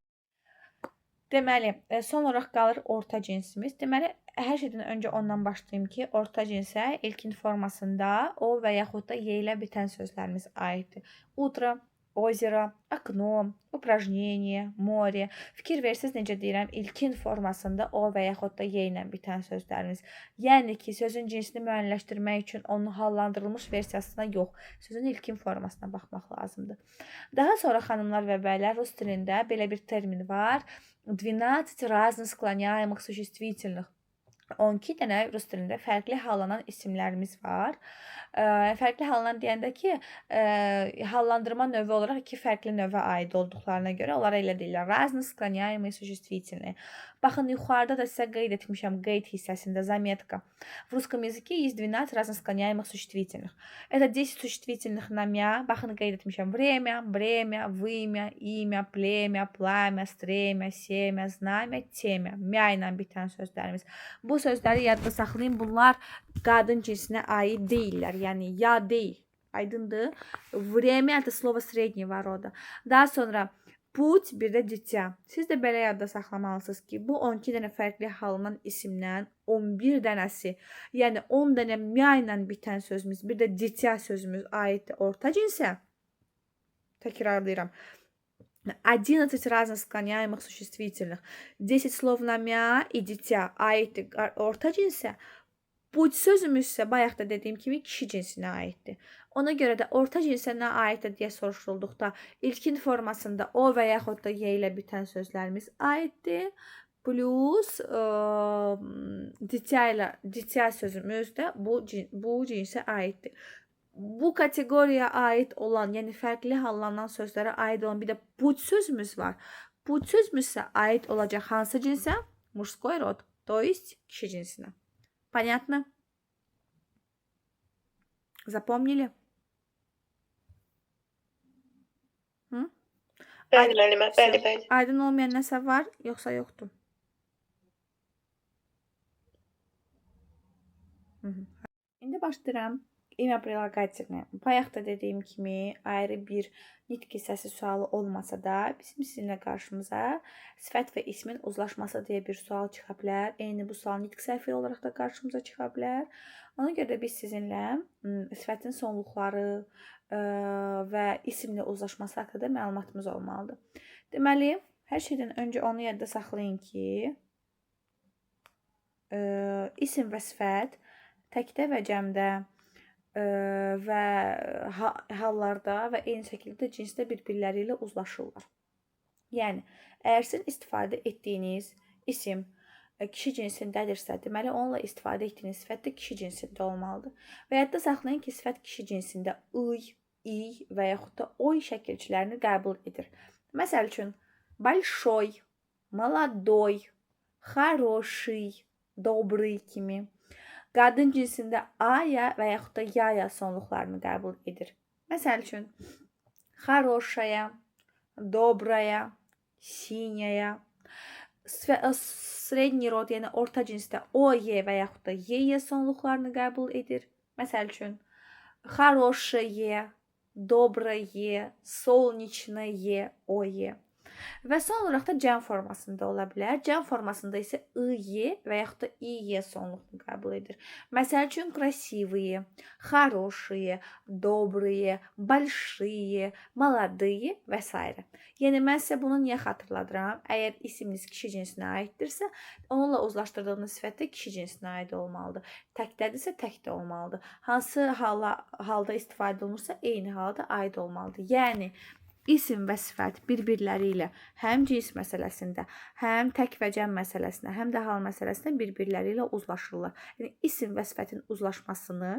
Speaker 1: deməli, son olaraq qalır orta cinsimiz. Deməli, hər şeydən öncə ondan başlayım ki, orta cinsə ilkin formasında o və yaxud da y ilə bitən sözlərimiz aiddir. Утро, озеро, окно, упражнение, море. Fikir versiniz necə deyirəm, ilkin formasında o və yaxud da y ilə bitən sözlərimiz. Yəni ki, sözün cinsini müəyyənləşdirmək üçün onun hallandırılmış versiyasına yox, sözün ilkin formasına baxmaq lazımdır. Daha sonra xanımlar və bəylər, rus dilində belə bir termin var. 12 разных склоняемых существительных. 12 dənə rus dilində fərqli hallanan isimlərimiz var. Fərqli hallanan deyəndə ki, hallandırma növü olaraq iki fərqli növə aid olduqlarına görə onlara elə deyirlər. Разные склоняемые существительные. Baxın, yuxarıda da sizə qeyd etmişəm, qeyd hissəsində заметка. В русском языке есть 12 разных склоняемых существительных. Это 10 существительных на мя. Baxın, qeyd etmişəm. Время, бремя, вымя, имя, племя, пламя, стремя, семя, знамя, темя. Мя ilə bitən sözlərimiz. Bu sözləri yadda saxlayın. Bunlar qadın cinsinə aid deyillər. Yəni ya deyil. Aydındır? Время это слово среднего рода. Daha sonra put, bir də дитя. Siz də belə yadda saxlamalısınız ki, bu 12 dənə fərqli halınan isimdən 11 dənəsi, yəni 10 dənə mya ilə bitən sözümüz, bir də дитя sözümüz aiddir orta cinsə. Təkrarlayıram. 11 разных склоняемых существительных. 10 слов на мя и дитя aiddir orta cinsə. Put sözümüz isə bayaq da dediyim kimi kişi cinsinə aiddir. Ona görə də orta cinsə nə aiddir deyə soruşulduqda ilkin formasında o və yaxud da y ilə bitən sözlərimiz aiddir. Plus дитя ilə дитя sözümüz də bu cinsə aiddir. Bu kateqoriyaya aid olan, yəni fərqli hallanan sözlərə aid olan bir də put sözümüz var. Put sözümüz isə aid olacaq hansı cinsə? Мужской род, то есть kişi cinsinə. Понятно? Запомнили? Hı?
Speaker 3: Bəli müəllimə, bəli, bəli.
Speaker 1: Aydın olmayan nəsə var, yoxsa yoxdur? Hı -hı. İndi başlayıram. İmya прилагательное. Bayaq da dediyim kimi ayrı bir nitq hissəsi sualı olmasa da bizim sizinlə qarşımıza sifət və ismin uzlaşması deyə bir sual çıxa bilər. Eyni bu sual nitq səhvi olaraq da qarşımıza çıxa bilər. Ona görə də biz sizinlə sifətin sonluqları və isimlə uzlaşması haqqında məlumatımız olmalıdır. Deməli, hər şeydən öncə onu yadda saxlayın ki, isim və sifət təkdə və cəmdə və hallarda və eyni şəkildə cinsdə bir-birləri ilə uzlaşırlar. Yəni, əgər sizin istifadə etdiyiniz isim kişi cinsindədirsə, deməli onunla istifadə etdiyiniz sifət də kişi cinsində olmalıdır. Və yadda saxlayın ki, sifət kişi cinsində ıy, iy və yaxud da oy şəkilçilərini qəbul edir. Məsəl üçün, большой, молодой, хороший, добрый kimi. Qadın cinsində aya və yaxud da yaya sonluqlarını qəbul edir. Məsəl üçün, хорошая, добрая, синяя. Sredni rod, yəni orta cinsdə o, y və yaxud da y sonluqlarını qəbul edir. Məsəl üçün, хорошее, доброе, солнечное, oye. Və son olaraq da cəm formasında ola bilər. Cəm formasında isə i, və yaxud da i, sonluqunu qəbul edir. Məsəl üçün, красивые, хорошие, добрые, большие, молодые və s. Yəni, mən sizə bunu niyə xatırladıram? Əgər isiminiz kişi cinsinə aiddirsə, onunla uzlaşdırdığınız sifət də kişi cinsinə aid olmalıdır. Təkdədirsə, təkdə olmalıdır. Hansı halda istifadə olunursa, eyni halda aid olmalıdır. Yəni, İsim və sifət bir-birləri ilə həm cins məsələsində, həm tək və cəm məsələsində, həm də hal məsələsində bir-birləri ilə uzlaşırlar. Yəni, isim və sifətin uzlaşmasını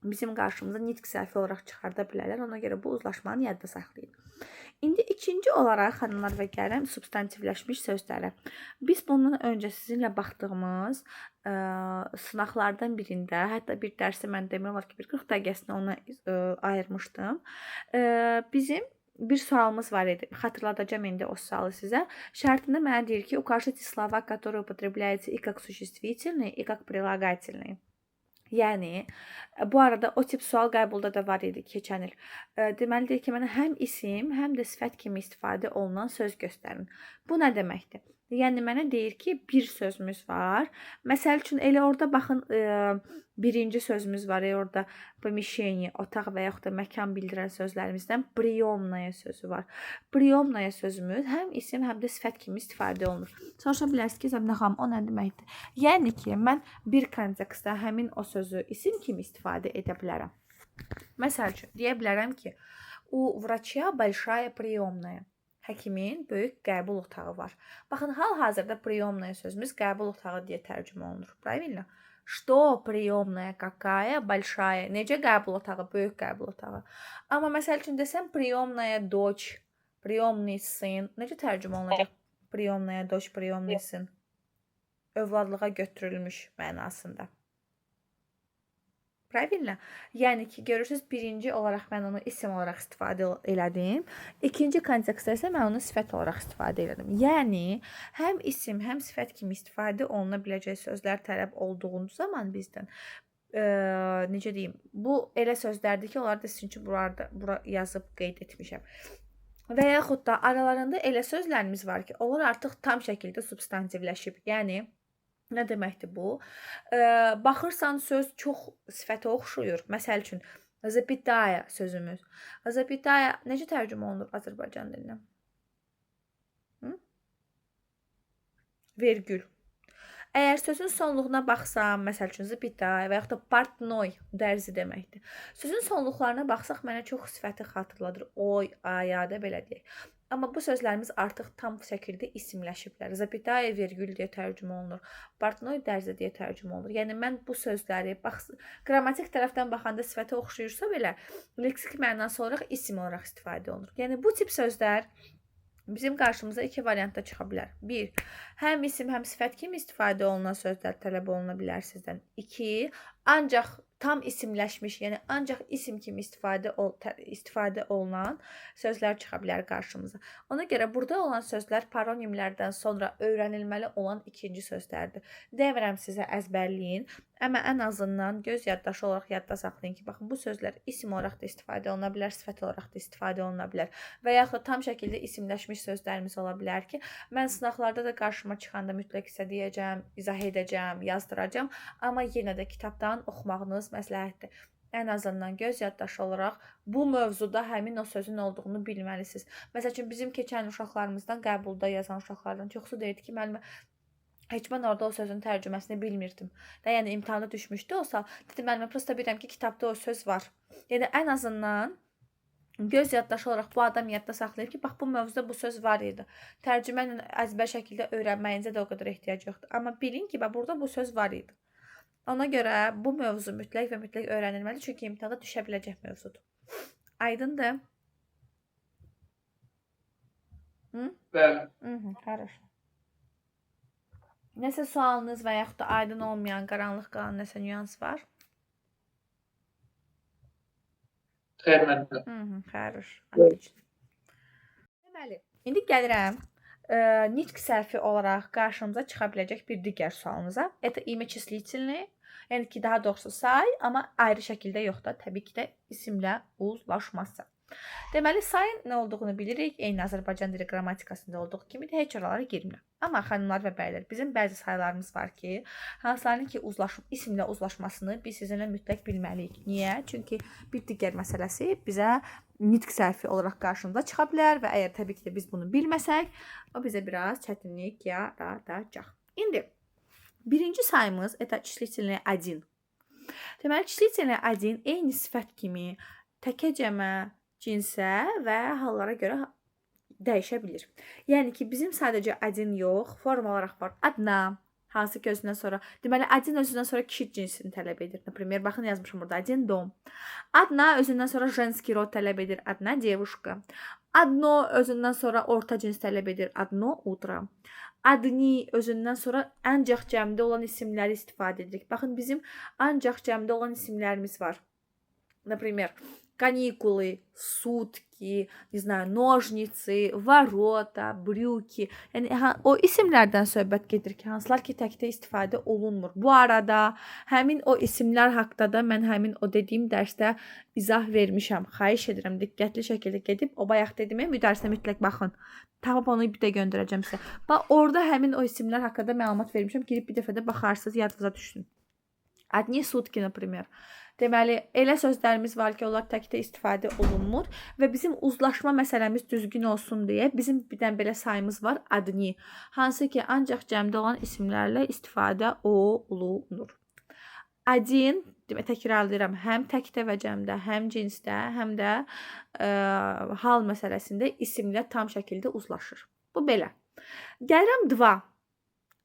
Speaker 1: bizim qarşımıza nitq səhvi olaraq çıxarda bilərlər. Ona görə bu uzlaşmanı yadda saxlayın. İndi ikinci olaraq, xanımlar və gəlirəm substantivləşmiş sözlərə. Biz bundan öncə sizinlə baxdığımız sınaqlardan birində, hətta bir dərsi mən demək olar ki, bir 40 dəqiqəsini ona ayırmışdım. Bizim bir sualımız var idi. Xatırladacağım indi o sualı sizə. Şərtində mənə deyir ki, укажите слова, которые употребляются и как существительные, и как прилагательные. Yəni, bu arada o tip sual qəbulda da var idi keçən il. Deməli, deyir ki, mənə həm isim, həm də sifət kimi istifadə olunan söz göstərin. Bu nə deməkdir? Yəni, mənə deyir ki, bir sözümüz var. Məsəl üçün, elə orada baxın, birinci sözümüz var. Orada pomещение, otaq və yaxud da məkan bildirən sözlərimizdən priyomnaya sözü var. Priyomnaya sözümüz həm isim, həm də sifət kimi istifadə olunur. Soruşa bilərsiniz ki, Səbinə xanım, o nə deməkdir? Yəni ki, mən bir kontekstdə həmin o sözü isim kimi istifadə edə bilərəm. Məsəl üçün, deyə bilərəm ki, u vraçya большая priyomnaya. Həkimin böyük qəbul otağı var. Baxın, hal-hazırda priyomnaya sözümüz qəbul otağı deyə tərcümə olunur. Правильно? Что priyomnaya, какая большая? Necə qəbul otağı? Böyük qəbul otağı. Amma məsəl üçün desəm priyomnaya doç, priyomный сын. Necə tərcümə olunacaq? Priyomnaya doç, priyomный сын. Övladlığa götürülmüş mənasında. Правильно? Yəni ki, görürsünüz, birinci olaraq mən onu isim olaraq istifadə elədim. İkinci kontekstdə isə mən onu sifət olaraq istifadə elədim. Yəni, həm isim, həm sifət kimi istifadə oluna biləcək sözlər tələb olduğu zaman bizdən, necə deyim, bu elə sözlərdir ki, onları da sizin üçün bura yazıb qeyd etmişəm. Və yaxud da aralarında elə sözlərimiz var ki, onlar artıq tam şəkildə substantivləşib. Yəni, nə deməkdir bu? Baxırsan, söz çox sifətə oxşuyur. Məsəl üçün, zapitaya sözümüz. Zapitaya necə tərcümə olunur Azərbaycan dilinə? Vergül. Əgər sözün sonluğuna baxsam, məsəl üçün, zapitaya və yaxud da partnoy, dərzi deməkdir. Sözün sonluqlarına baxsaq, mənə çox sifəti xatırladır. Oy, aya da belə deyək. Amma bu sözlərimiz artıq tam şəkildə isimləşiblər. Zapitaya vergül deyə tərcümə olunur. Partnoy dərzi deyə tərcümə olunur. Yəni, mən bu sözləri, bax, qrammatik tərəfdən baxanda sifətə oxşayırsa belə, leksik mənası olaraq isim olaraq istifadə olunur. Yəni, bu tip sözlər bizim qarşımıza iki variantda çıxa bilər. Bir, həm isim, həm sifət kimi istifadə olunan sözlər tələb oluna bilər sizdən. İki, ancaq tam isimləşmiş, yəni ancaq isim kimi istifadə olunan sözlər çıxa bilər qarşımıza. Ona görə burada olan sözlər paronimlərdən sonra öyrənilməli olan ikinci sözlərdir. Demirəm sizə əzbərləyin, amma ən azından göz yaddaşı olaraq yadda saxlayın ki, baxın, bu sözlər isim olaraq da istifadə oluna bilər, sifət olaraq da istifadə oluna bilər və yaxud da tam şəkildə isimləşmiş sözlərimiz ola bilər ki, mən sınaqlarda da qarşıma çıxanda mütləq sizə deyəcəm, izah edəcəm, yazdıracağam, amma yenə də kitabdan oxumağınız məsləhətdir. Ən azından göz yaddaşı olaraq bu mövzuda həmin o sözün olduğunu bilməlisiniz. Məsəl üçün, bizim keçən uşaqlarımızdan, qəbulda yazan uşaqlardan çoxsu deyirdi ki, müəllimə, heç mən orada o sözün tərcüməsini bilmirdim. Də, yəni, imtahana düşmüşdü o sual. Dedim, müəllimə, prosta bilirəm ki, kitabda o söz var. Yəni, ən azından göz yaddaşı olaraq bu adam yadda saxlayır ki, bax, bu mövzuda bu söz var idi. Tərcümə ilə əzbər şəkildə öyrənməyinizə də o qədər ehtiyac yoxdur. Amma bilin ki, bax, burada bu söz var idi. Ona görə bu mövzu mütləq və mütləq öyrənilməli, çünki imtahanda düşə biləcək mövzudur. Aydındır?
Speaker 4: Bəli.
Speaker 1: Хорошо. Nəsə sualınız və yaxud da aydın olmayan, qaranlıq qalan nəsə nüans var?
Speaker 4: Xeyr, məndə.
Speaker 1: Хорошо. Отлично. Deməli, indi gəlirəm nitq sərfi olaraq qarşımıza çıxa biləcək bir digər sualımıza. Это имя числительное, yəni ki, daha doğrusu say, amma ayrı şəkildə yox da, təbii ki də isimlə uzlaşmazsa. Deməli, sayın nə olduğunu bilirik. Eyni Azərbaycan dili qrammatikasında olduğu kimi də heç oralara girmirəm. Amma xanımlar və bəylər, bizim bəzi saylarımız var ki, hansılarının ki, isimlə uzlaşmasını biz sizinlə mütləq bilməliyik. Niyə? Çünki bir digər məsələsi bizə nitq sərfi olaraq qarşımıza çıxa bilər və əgər təbii ki də biz bunu bilməsək, o bizə biraz çətinlik yaradacaq. İndi, birinci sayımız это числительное 1. Deməli, числительное 1 eyni sifət kimi təkə cəmə, cinsə və hallara görə dəyişə bilir. Yəni ki, bizim sadəcə 1 yox, forma olaraq var. Adna, hansı ki özündən sonra, deməli, 1 özündən sonra kişi cinsini tələb edir. Например, baxın, yazmışım burada 1 dom. Adna özündən sonra женский rod tələb edir. Adna девушка. Adno özündən sonra orta cins tələb edir. Adno утро. Adni özündən sonra ancaq cəmdə olan isimləri istifadə edirik. Baxın, bizim ancaq cəmdə olan isimlərimiz var. Например, Каникулы, сутки, не знаю, ножницы, ворота, брюки. Yəni o isimlərdən söhbət gedir ki, hansılar ki təkdə istifadə olunmur. Bu arada həmin o isimlər haqqında da mən həmin o dediyim dərsdə izah vermişəm. Xahiş edirəm diqqətli şəkildə gedib o bayaq dediyim müdərrisə mütləq baxın. Tapıb onu bir də göndərəcəm sizə. Bax orada həmin o isimlər haqqında məlumat vermişəm. Girib bir dəfə də baxarsınız, yadınıza düşsün. Одни сутки, например. Deməli, elə sözlərimiz var ki, onlar təkdə istifadə olunmur və bizim uzlaşma məsələmiz düzgün olsun deyə bizim bir dənə belə sayımız var, adni. Hansı ki, ancaq cəmdə olan isimlərlə istifadə olunur. Adin, demək təkrarlayıram, həm təkdə və cəmdə, həm cinsdə, həm də hal məsələsində isimlə tam şəkildə uzlaşır. Bu belə. Gəlirəm dva.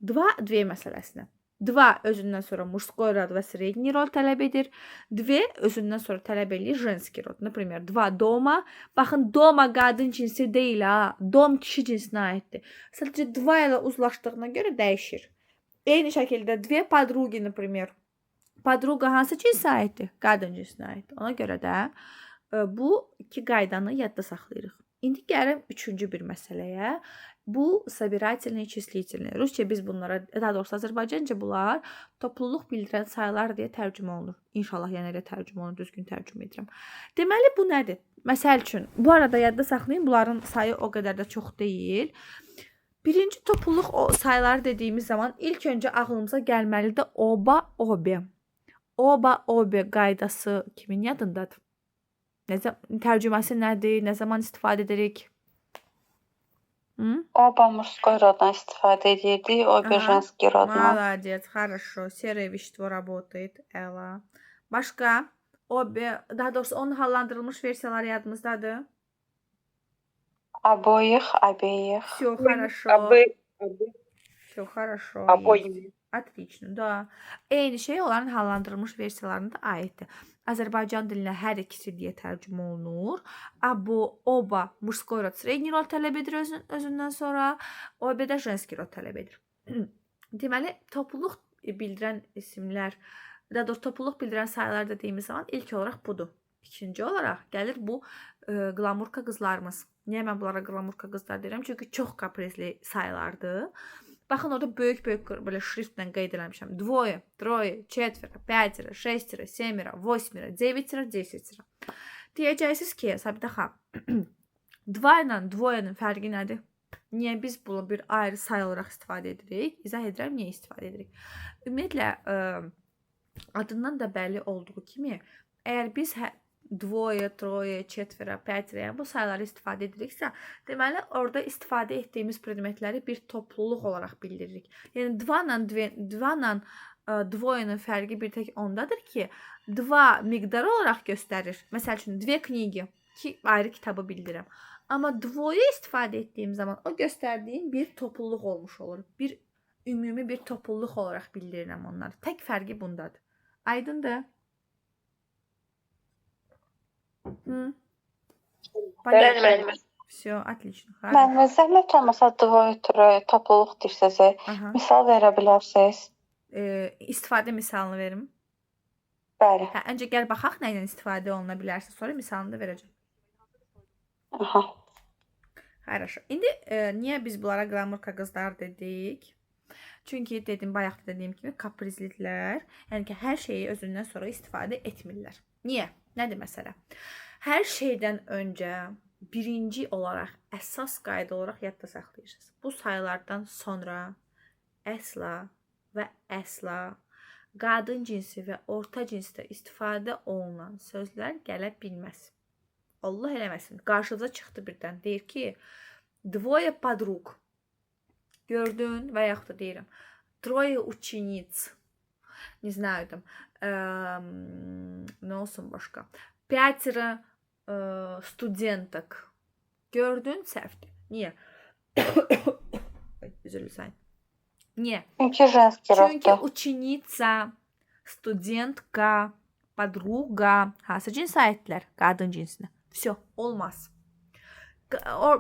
Speaker 1: Dva, dve məsələsinə. Dva özündən sonra мужской род və средний род tələb edir. Dve özündən sonra tələb eləyir женский rod. Например, два дома. Baxın, doma qadın cinsi deyil ha. Dom kişi cinsinə aiddir. Sadəcə dva ilə uzlaşdığına görə dəyişir. Eyni şəkildə dve подруги, например. Подруга hansı cinsə aiddir? Qadın cinsinə aiddir. Ona görə də bu iki qaydanı yadda saxlayırıq. İndi gəlirəm üçüncü bir məsələyə. Bu собирательные числительные. Rusca biz bunlara, daha doğrusu Azərbaycanca bunlar topluluq bildirən saylar deyə tərcümə olunur. İnşallah yəni elə tərcümə olunur, düzgün tərcümə edirəm. Deməli bu nədir? Məsəl üçün, bu arada yadda saxlayın, bunların sayı o qədər də çox deyil. Birinci topluluq o sayları dediyimiz zaman ilk öncə ağlımıza gəlməlidir oba, obe. Oba, obe qaydası kimin yadındadır? Tərcüməsi nədir? Nə zaman istifadə edirik? Hı?
Speaker 5: Оба мужской родdan istifadə edirdik, обе женский roddan.
Speaker 1: Молодец, хорошо. Серое вещество работает, Ela. Başqa? Обе, daha doğrusu onun hallandırılmış versiyaları yadımızdadır.
Speaker 5: Обоих, обеих.
Speaker 1: Всё хорошо. Всё хорошо.
Speaker 3: Обоими.
Speaker 1: Отлично, да. Eyni şey onların hallandırılmış versiyalarına da aiddir. Azərbaycan dilinə hər ikisi deyə tərcümə olunur. Abo, oba мужской rod, средний rod tələb edir özündən sonra. Обе də женский rod tələb edir. Deməli, topluluq bildirən isimlər, daha doğrusu topluluq bildirən saylar dediyimiz zaman ilk olaraq budur. İkinci olaraq gəlir bu qlamurka qızlarımız. Niyə mən bunlara qlamurka qızlar deyirəm? Çünki çox kaprizli saylardır. Baxın, orada böyük-böyük belə şriftlə qeyd eləmişəm. Dvoye, troye, четверо, пятеро, шестеро, семеро, восьмеро, девятеро, десятеро. Deyəcəksiniz ki, Sabitə xanım, dva ilə dvoyenin fərqi nədir? Niyə biz bunu bir ayrı say olaraq istifadə edirik? İzah edirəm, niyə istifadə edirik? Ümumiyyətlə, adından da bəlli olduğu kimi, əgər biz dvoye, troye, четверо, пятеро, yəni bu sayları istifadə ediriksə, deməli orada istifadə etdiyimiz predmetləri bir topluluq olaraq bildiririk. Yəni dva ilə dvoyenin fərqi bir tək ondadır ki, dva miqdarı olaraq göstərir. Məsəl üçün, dve knigi, iki ayrı kitabı bildirirəm. Amma dvoye istifadə etdiyim zaman o göstərdiyim bir topluluq olmuş olur. Bir ümumi bir topluluq olaraq bildirirəm onları. Tək fərqi bundadır. Aydındır?
Speaker 3: Bəli, müəllimə.
Speaker 1: Всё, отлично.
Speaker 5: Müəllimə, zəhmət olmasa dvoye, troye, topluluq deyirsiniz. Misal verə bilərsiniz?
Speaker 1: İstifadə misalını verim.
Speaker 5: Bəli.
Speaker 1: Hə, öncə gəl baxaq nə ilə istifadə oluna bilərsə, sonra misalını da verəcəm.
Speaker 5: Aha.
Speaker 1: Хорошо. İndi niyə biz bunlara qlamurka qızlar dedik? Çünki dedim, bayaq da dediyim kimi kaprizlidirlər. Yəni ki, hər şeyi özündən sonra istifadə etmirlər. Niyə? Nədir məsələ? Hər şeydən öncə birinci olaraq, əsas qayda olaraq yadda saxlayırsınız. Bu saylardan sonra əsla və əsla qadın cinsi və orta cinsdə istifadə olunan sözlər gələ bilməz. Allah eləməsin. Qarşınıza çıxdı birdən. Deyir ki, dvoye podrug. Gördün və yaxud da deyirəm, troye учениц. Не знаю там, nə olsun başqa. Пятеро студенток. Gördün, səhvdir. Niyə? Üzr istəyirəm. Niyə?
Speaker 5: Çünki женский
Speaker 1: Çünki
Speaker 5: roddur.
Speaker 1: ученица, студентка, подруга hansı cinsə aiddirlər? Qadın cinsinə. Всё, olmaz.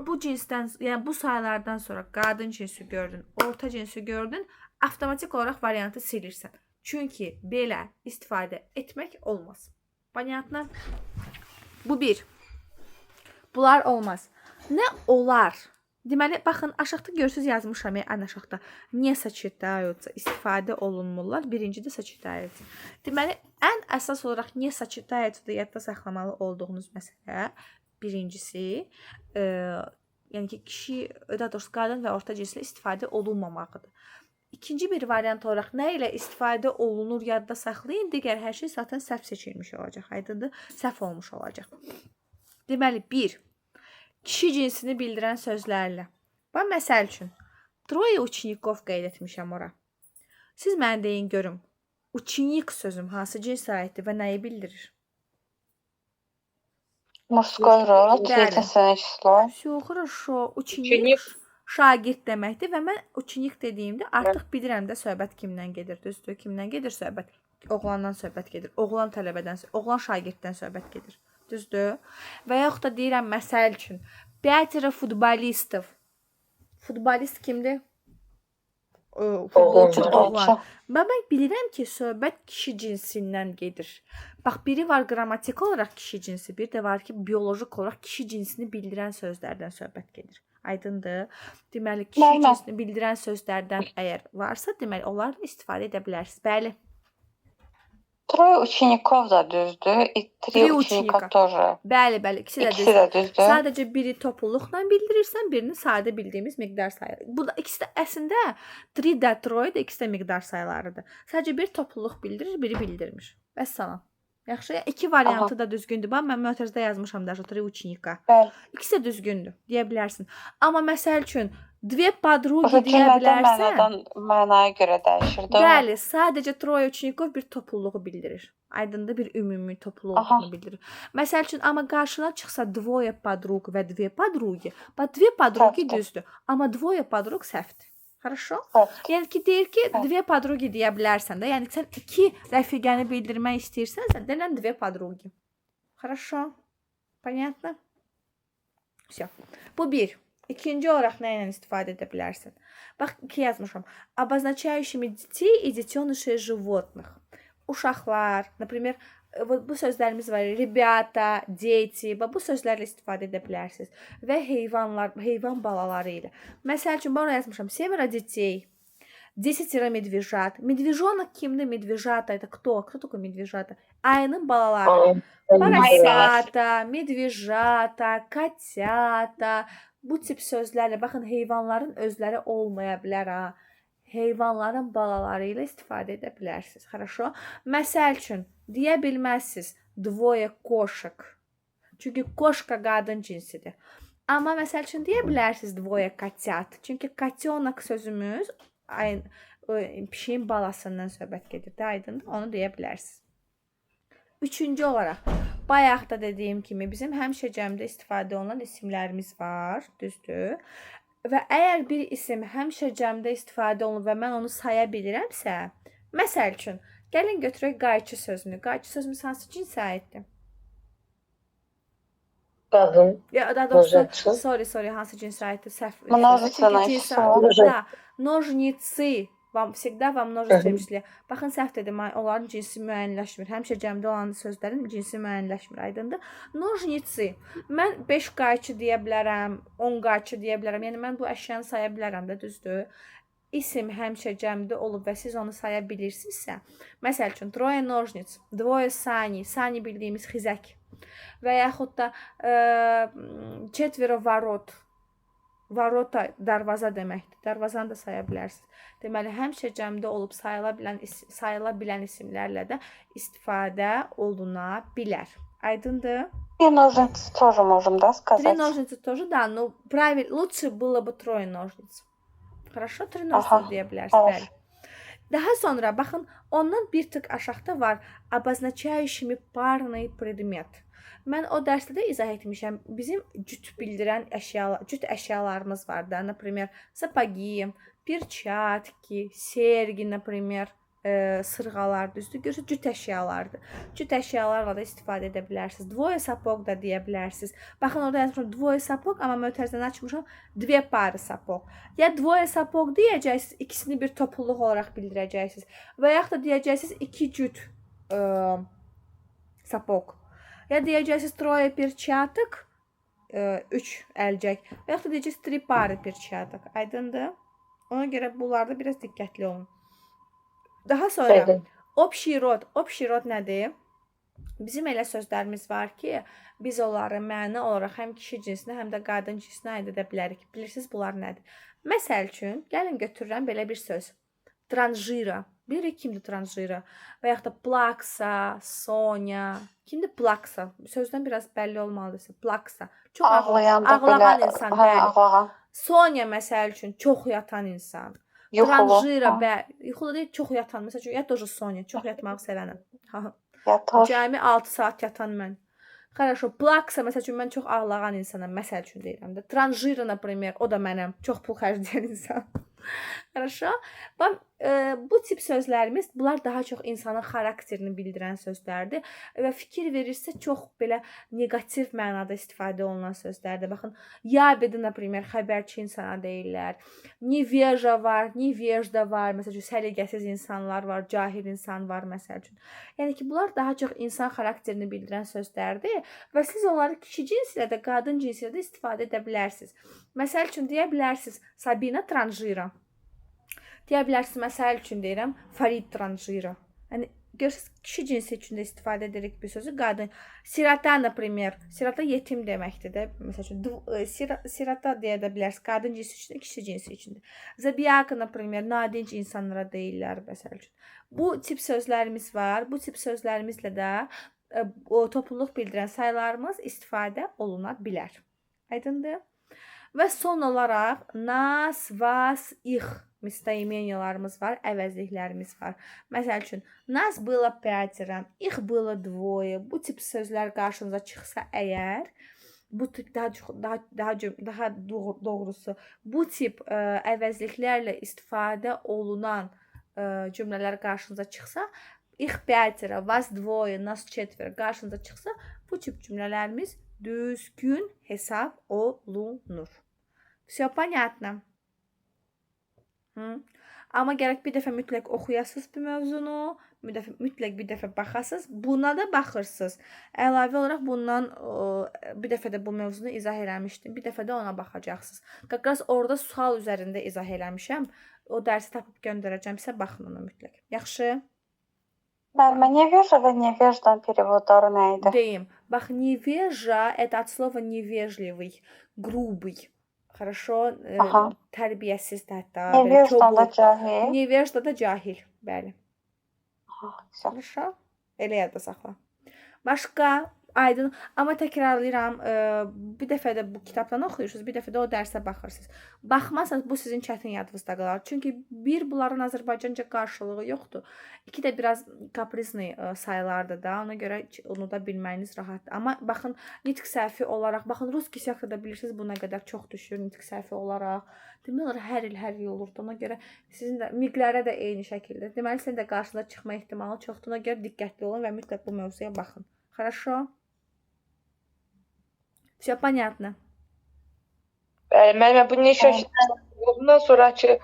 Speaker 1: Bu cinsdən, yəni bu saylardan sonra qadın cinsi gördün, orta cinsi gördün, avtomatik olaraq variantı silirsən. Çünki belə istifadə etmək olmaz. Понятно? Bu bir. Bunlar olmaz. Nə olar? Deməli, baxın, aşağıda görürsüz yazmışam, ən aşağıda. Niyə сочетаются? İstifadə olunmurlar. Birinci də сочетаются. Deməli, ən əsas olaraq niyə сочетаются yadda saxlamalı olduğunuz məsələ birincisi, yəni ki, kişi, daha doğrusu qadın və orta cinslə istifadə olunmamağıdır. İkinci bir variant olaraq nə ilə istifadə olunur yadda saxlayın, digər hər şey zaten səhv seçilmiş olacaq. Aydındır? Səhv olmuş olacaq. Deməli, bir, kişi cinsini bildirən sözlərlə. Bax, məsəl üçün, troye учеников qeyd etmişəm ora. Siz mənə deyin görüm, ученик sözüm hansı cinsə aiddir və nəyi bildirir?
Speaker 5: Мужской род,
Speaker 1: Bəli.
Speaker 5: единственное число.
Speaker 1: Всё, хорошо. Ученик şagird deməkdir və mən ученик dediyimdə artıq bilirəm də söhbət kimdən gedir, düzdür? Kimdən gedir söhbət? Oğlandan söhbət gedir. Oğlan tələbədən, oğlan şagirddən söhbət gedir. Düzdür? Və yaxud da deyirəm məsəl üçün, пятеро футболистов. Futbolist kimdir? Futbolçu oğlan. Və mən bilirəm ki, söhbət kişi cinsindən gedir. Bax, biri var qrammatik olaraq kişi cinsi, bir də var ki, bioloji olaraq kişi cinsini bildirən sözlərdən söhbət gedir. Aydındır? Deməli, kişi
Speaker 5: Bəli.
Speaker 1: cinsini bildirən sözlərdən əgər varsa, deməli, onlardan istifadə edə bilərsiniz. Bəli.
Speaker 5: Трое учеников da düzdür. И три
Speaker 1: Три
Speaker 5: ученика
Speaker 1: ученика.
Speaker 5: тоже.
Speaker 1: Bəli, bəli, ikisi də
Speaker 5: İkisi
Speaker 1: düzdür.
Speaker 5: də düzdür.
Speaker 1: Sadəcə biri topluluqla bildirirsən, birini sadə bildiyimiz miqdar sayı. Bu da ikisi də əslində tri də, troy da ikisi də miqdar sayılarıdır. Sadəcə bir topluluq bildirir, biri bildirmir. Vəssalam. Yaxşı, iki variantı da düzgündür. Bax, mən mötərizdə yazmışam da, tri ученика.
Speaker 5: Bəli.
Speaker 1: İkisi də düzgündür, deyə bilərsin. Amma məsəl üçün dve подруги
Speaker 5: Prosta
Speaker 1: deyə
Speaker 5: cümlədə
Speaker 1: bilərsən.
Speaker 5: mənadan mənaya görə dəyişir, doğru?
Speaker 1: Bəli, sadəcə troy учеников bir topluluğu bildirir. Aydındır, bir ümumi topluluğunu bildirir. Məsəl üçün, amma qarşına çıxsa dvoye подруг və dve подруги, bax dve подруги
Speaker 5: Səhvdir.
Speaker 1: düzdür, amma dvoye подруг səhvdir. Хорошо?
Speaker 5: Səhvdir.
Speaker 1: Yəni ki, deyir ki,
Speaker 5: Səhv.
Speaker 1: dve подруги deyə bilərsən də. Yəni sən iki rəfiqəni bildirmək istəyirsənsə, denən dve подруги. Хорошо? Понятно? Всё. Bu bir. İkinci olaraq nə ilə istifadə edə bilərsən? Bax, iki yazmışam. Обозначающими детей и детенышей животных. Uşaqlar, например, bu sözlərimiz var. Ребята, дети. Bax, bu sözlərlə istifadə edə bilərsiniz. Və heyvanlar, heyvan balaları ilə. Məsəl üçün, ben ora yazmışam. Семеро детей. Десятеро медвежат. Медвежонок kimdir? Медвежата это кто? Кто такой медвежата? Ayının balaları. Поросята, медвежата, котята. Bu tip sözlərlə, baxın, heyvanların özləri olmaya bilər ha. Heyvanların balaları ilə istifadə edə bilərsiniz. Хорошо? Məsəl üçün, deyə bilməzsiniz dvoye кошек. Çünki кошка qadın cinsidir. Amma məsəl üçün deyə bilərsiniz dvoye котят. Çünki котенок sözümüz ayın, pişiyin balasından söhbət gedir də, aydındır? Onu deyə bilərsiniz. Üçüncü olaraq, bayaq da dediyim kimi bizim həmişə cəmdə istifadə olunan isimlərimiz var, düzdür? Və əgər bir isim həmişə cəmdə istifadə olunur və mən onu saya bilirəmsə, məsəl üçün, gəlin götürək qayçı sözünü. Qayçı sözümüz hansı cinsə aiddir?
Speaker 3: Qadın.
Speaker 1: Ya, daha doğrusu,
Speaker 3: Ножницы.
Speaker 1: sorry, hansı cinsə aiddir? Səhv.
Speaker 5: Множественное
Speaker 1: Çünki cinsə-
Speaker 5: число.
Speaker 1: Да, ножницы. Вам всегда во множественном числе. Baxın, səhv dedim, onların cinsi müəyyənləşmir. Həmişə cəmdə olan sözlərin cinsi müəyyənləşmir, aydındır? Ножницы. Mən 5 qayçı deyə bilərəm, 10 qayçı deyə bilərəm. Yəni mən bu əşyanı saya bilərəm də, düzdür? İsim həmişə cəmdə olub və siz onu saya bilirsinizsə, məsəl üçün, troye ножниц, dvoye sani, sani bildiyimiz xizək və yaxud da четверо ворот. Ворота darvaza deməkdir. Darvazanı da saya bilərsiniz. Deməli, həmişə cəmdə olub sayıla bilən sayıla bilən isimlərlə də istifadə oluna bilər. Aydındır?
Speaker 5: Три ножницы тоже можем, да,
Speaker 1: Три
Speaker 5: сказать?
Speaker 1: ножницы тоже, да, но правильно, лучше было бы трое ножниц. Хорошо, три ножницы
Speaker 5: Aha,
Speaker 1: deyə bilərsiniz,
Speaker 5: хорошо.
Speaker 1: bəli. Daha sonra baxın, ondan bir tık aşağıda var обозначающими парный предмет. Mən o dərsdə də izah etmişəm. Bizim cüt bildirən əşyalar, cüt əşyalarımız var da. Например, сапоги, перчатки, серьги, например, sırğalar, düzdür? Görürsüz, cüt əşyalardır. Cüt əşyalarla da istifadə edə bilərsiniz. Dvoye сапог da deyə bilərsiniz. Baxın, orada yazmışam dvoye сапог, amma mötərizəni açmışam dve pары сапог. Ya dvoye сапог deyəcəksiniz, ikisini bir topluluq olaraq bildirəcəksiniz. Və yaxud da deyəcəksiniz iki cüt сапог. Ya deyəcəksiniz troye perçatok, 3 əlcək. Və yaxud da deyəcəksiniz три пары перчаток. Aydındır? Ona görə bunlarda biraz diqqətli olun. Daha sonra
Speaker 3: Aydın.
Speaker 1: Общий rod. Общий rod nədir? Bizim elə sözlərimiz var ki, biz onları məna olaraq həm kişi cinsinə, həm də qadın cinsinə aid edə bilərik. Bilirsiniz bunlar nədir? Məsəl üçün, gəlin götürürəm belə bir söz. Транжира. Bilirik kimdir транжира? Və yaxud da plaksa, Sonya. Kimdir plaksa? Sözdən biraz bəlli olmalıdır. Plaksa. Çox
Speaker 5: Ağlayan da
Speaker 1: ağlağan
Speaker 5: belə,
Speaker 1: insan,
Speaker 5: hə,
Speaker 1: bəli.
Speaker 5: ağlağan.
Speaker 1: Sonya məsəl üçün çox yatan insan.
Speaker 5: Yuxulu.
Speaker 1: Транжира,
Speaker 5: Hə,
Speaker 1: bəli. Yuxulu deyil, çox yatan. Məsəl üçün, ya тоже Sonya, çox yatmağı sevənəm. Ha.
Speaker 5: Yatır.
Speaker 1: Cəmi 6 saat yatan mən. Хорошо, плакса, məsəl üçün mən çox ağlağan insanam, məsəl üçün deyirəm də. Транжира, например, o da mənəm. Çox pul xərcləyən insan. Хорошо? Bax, bu tip sözlərimiz, bunlar daha çox insanın xarakterini bildirən sözlərdir və fikir verirsə çox belə neqativ mənada istifadə olunan sözlərdir. Baxın, ябеда, например, xəbərçi insana deyirlər. Невежа var, невежда var. Məsəl üçün səliqəsiz insanlar var, cahil insan var məsəl üçün. Yəni ki, bunlar daha çox insan xarakterini bildirən sözlərdir və siz onları kişi cinsi ilə də, qadın cinsi ilə də istifadə edə bilərsiniz. Məsəl üçün deyə bilərsiniz Sabina транжира. Deyə bilərsiniz, məsəl üçün deyirəm, Farid транжира. Yəni görürsüz, kişi cinsi üçün də istifadə edirik bir sözü, qadın. Сирота, например, сирота yetim deməkdir də. Məsəl üçün сирота deyə də bilərsiniz, qadın cinsi üçün də, kişi cinsi üçün də. Забияка, например, nadinc insanlara deyirlər məsəl üçün. Bu tip sözlərimiz var. Bu tip sözlərimizlə də o topluluq bildirən saylarımız istifadə oluna bilər. Aydındır? Və son olaraq нас, вас, их местоименияларımız var, əvəzliklərimiz var. Məsəl üçün, нас было пятеро, их было двое. Bu tip sözlər qarşınıza çıxsa əgər, bu tip daha çox daha daha daha doğrusu bu tip əvəzliklərlə istifadə olunan cümlələr qarşınıza çıxsa, их пятеро, вас двое, нас четверо qarşınıza çıxsa, bu tip cümlələrimiz düzgün hesab olunur. Всё понятно? Hı? Amma gərək bir dəfə mütləq oxuyasınız bu mövzunu, bir dəfə mütləq bir dəfə baxasınız. Buna da baxırsınız. Əlavə olaraq bundan bir dəfə də bu mövzunu izah eləmişdim. Bir dəfə də ona baxacaqsınız. Как раз orada sual üzərində izah eləmişəm. O dərsi tapıb göndərəcəm sizə, baxın ona mütləq. Yaxşı?
Speaker 5: Müəllimə, невежа və невежда переводları nə idi?
Speaker 1: Deyim. Bax, невежа это от слова невежливый, грубый. Хорошо?
Speaker 5: Aha.
Speaker 1: Tərbiyəsiz də hətta. Belə
Speaker 5: Невежда da
Speaker 1: kobud.
Speaker 5: cahil.
Speaker 1: Невежда da cahil. Bəli.
Speaker 5: Aha, всё.
Speaker 1: Хорошо? Elə yadda saxla. Başqa aydın, amma təkrarlayıram, bir dəfə də bu kitabdan oxuyursunuz, bir dəfə də o dərsə baxırsınız. Baxmazsanız bu sizin çətin yadınızda qalar. Çünki bir bunların Azərbaycanca qarşılığı yoxdur. İki də biraz капризный saylardır da. Ona görə heç unuda bilməyiniz rahatdır. Amma baxın, nitq səhvi olaraq, baxın, русский da bilirsiniz bu nə qədər çox düşür nitq səhvi olaraq. Demək olar hər il hər il olurdu. Ona görə sizin də miqlərə də eyni şəkildə. Deməli sizin də qarşınıza çıxma ehtimalı çoxdur. Ona görə diqqətli olun və mütləq bu mövzuya baxın. Хорошо? Всё понятно.
Speaker 3: Bəli, müəllimə, bu neçə bundan sonrakı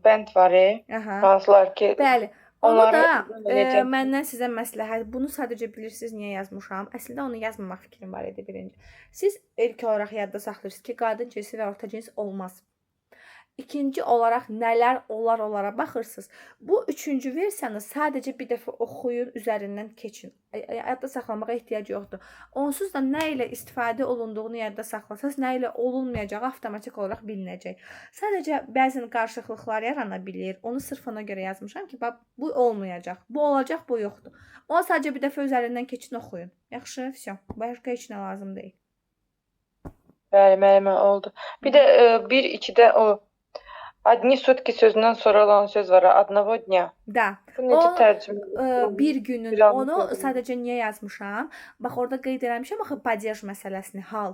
Speaker 3: bənd var,
Speaker 1: Aha.
Speaker 3: hansılar ki,
Speaker 1: Bəli. Onu
Speaker 3: onları
Speaker 1: da
Speaker 3: necə
Speaker 1: məndən sizə məsləhət. Bunu sadəcə bilirsiniz niyə yazmışam? Əslində onu yazmamaq fikrim var idi birinci. Siz ilk olaraq yadda saxlayırsınız ki, qadın cinsi və orta cins olmaz. İkinci olaraq nələr olar onlara baxırsınız. Bu üçüncü versiyanı sadəcə bir dəfə oxuyun, üzərindən keçin. Yadda saxlamağa ehtiyac yoxdur. Onsuz da nə ilə istifadə olunduğunu yadda saxlasanız, nə ilə olunmayacağı avtomatik olaraq bilinəcək. Sadəcə bəzən qarışıqlıqlar yarana bilir. Onu sırf ona görə yazmışam ki, bax bu olmayacaq. Bu olacaq, bu yoxdur. Onu sadəcə bir dəfə üzərindən keçin, oxuyun. Yaxşı, всё. Başqa heç nə lazım deyil.
Speaker 3: Bəli, müəllimə, oldu. Bir də 1-2-də o одни сутки sözündən sonra olan söz var, одного дня.
Speaker 1: Да.
Speaker 3: Bu necə
Speaker 1: O
Speaker 3: tərcümə
Speaker 1: bir günün
Speaker 3: Bir anlıq
Speaker 1: onu
Speaker 3: oldu.
Speaker 1: sadəcə niyə yazmışam? Bax orada qeyd eləmişəm axı падеж məsələsini, hal.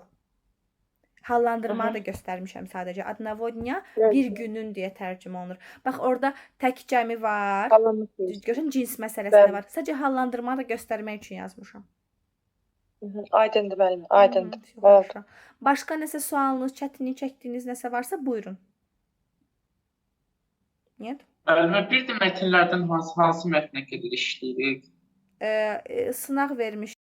Speaker 1: Hallandırmanı da göstərmişəm sadəcə. Одного дня bir günün deyə tərcümə olunur. Bax orada tək cəmi var.
Speaker 3: Hallandırma.
Speaker 1: Görürsən cins məsələsi də
Speaker 3: Bəli.
Speaker 1: var. Sadəcə hallandırmanı da göstərmək üçün yazmışam.
Speaker 3: Aydındır müəllim, aydındır.
Speaker 1: Всё
Speaker 3: Oldu.
Speaker 1: хорошо. Başqa nəsə sualınız, çətinlik çəkdiyiniz nəsə varsa buyurun. Нет?
Speaker 4: Müəllimə, bir də mətnlərdən hansı mətnə qədər işləyirik?
Speaker 1: Sınaq vermiş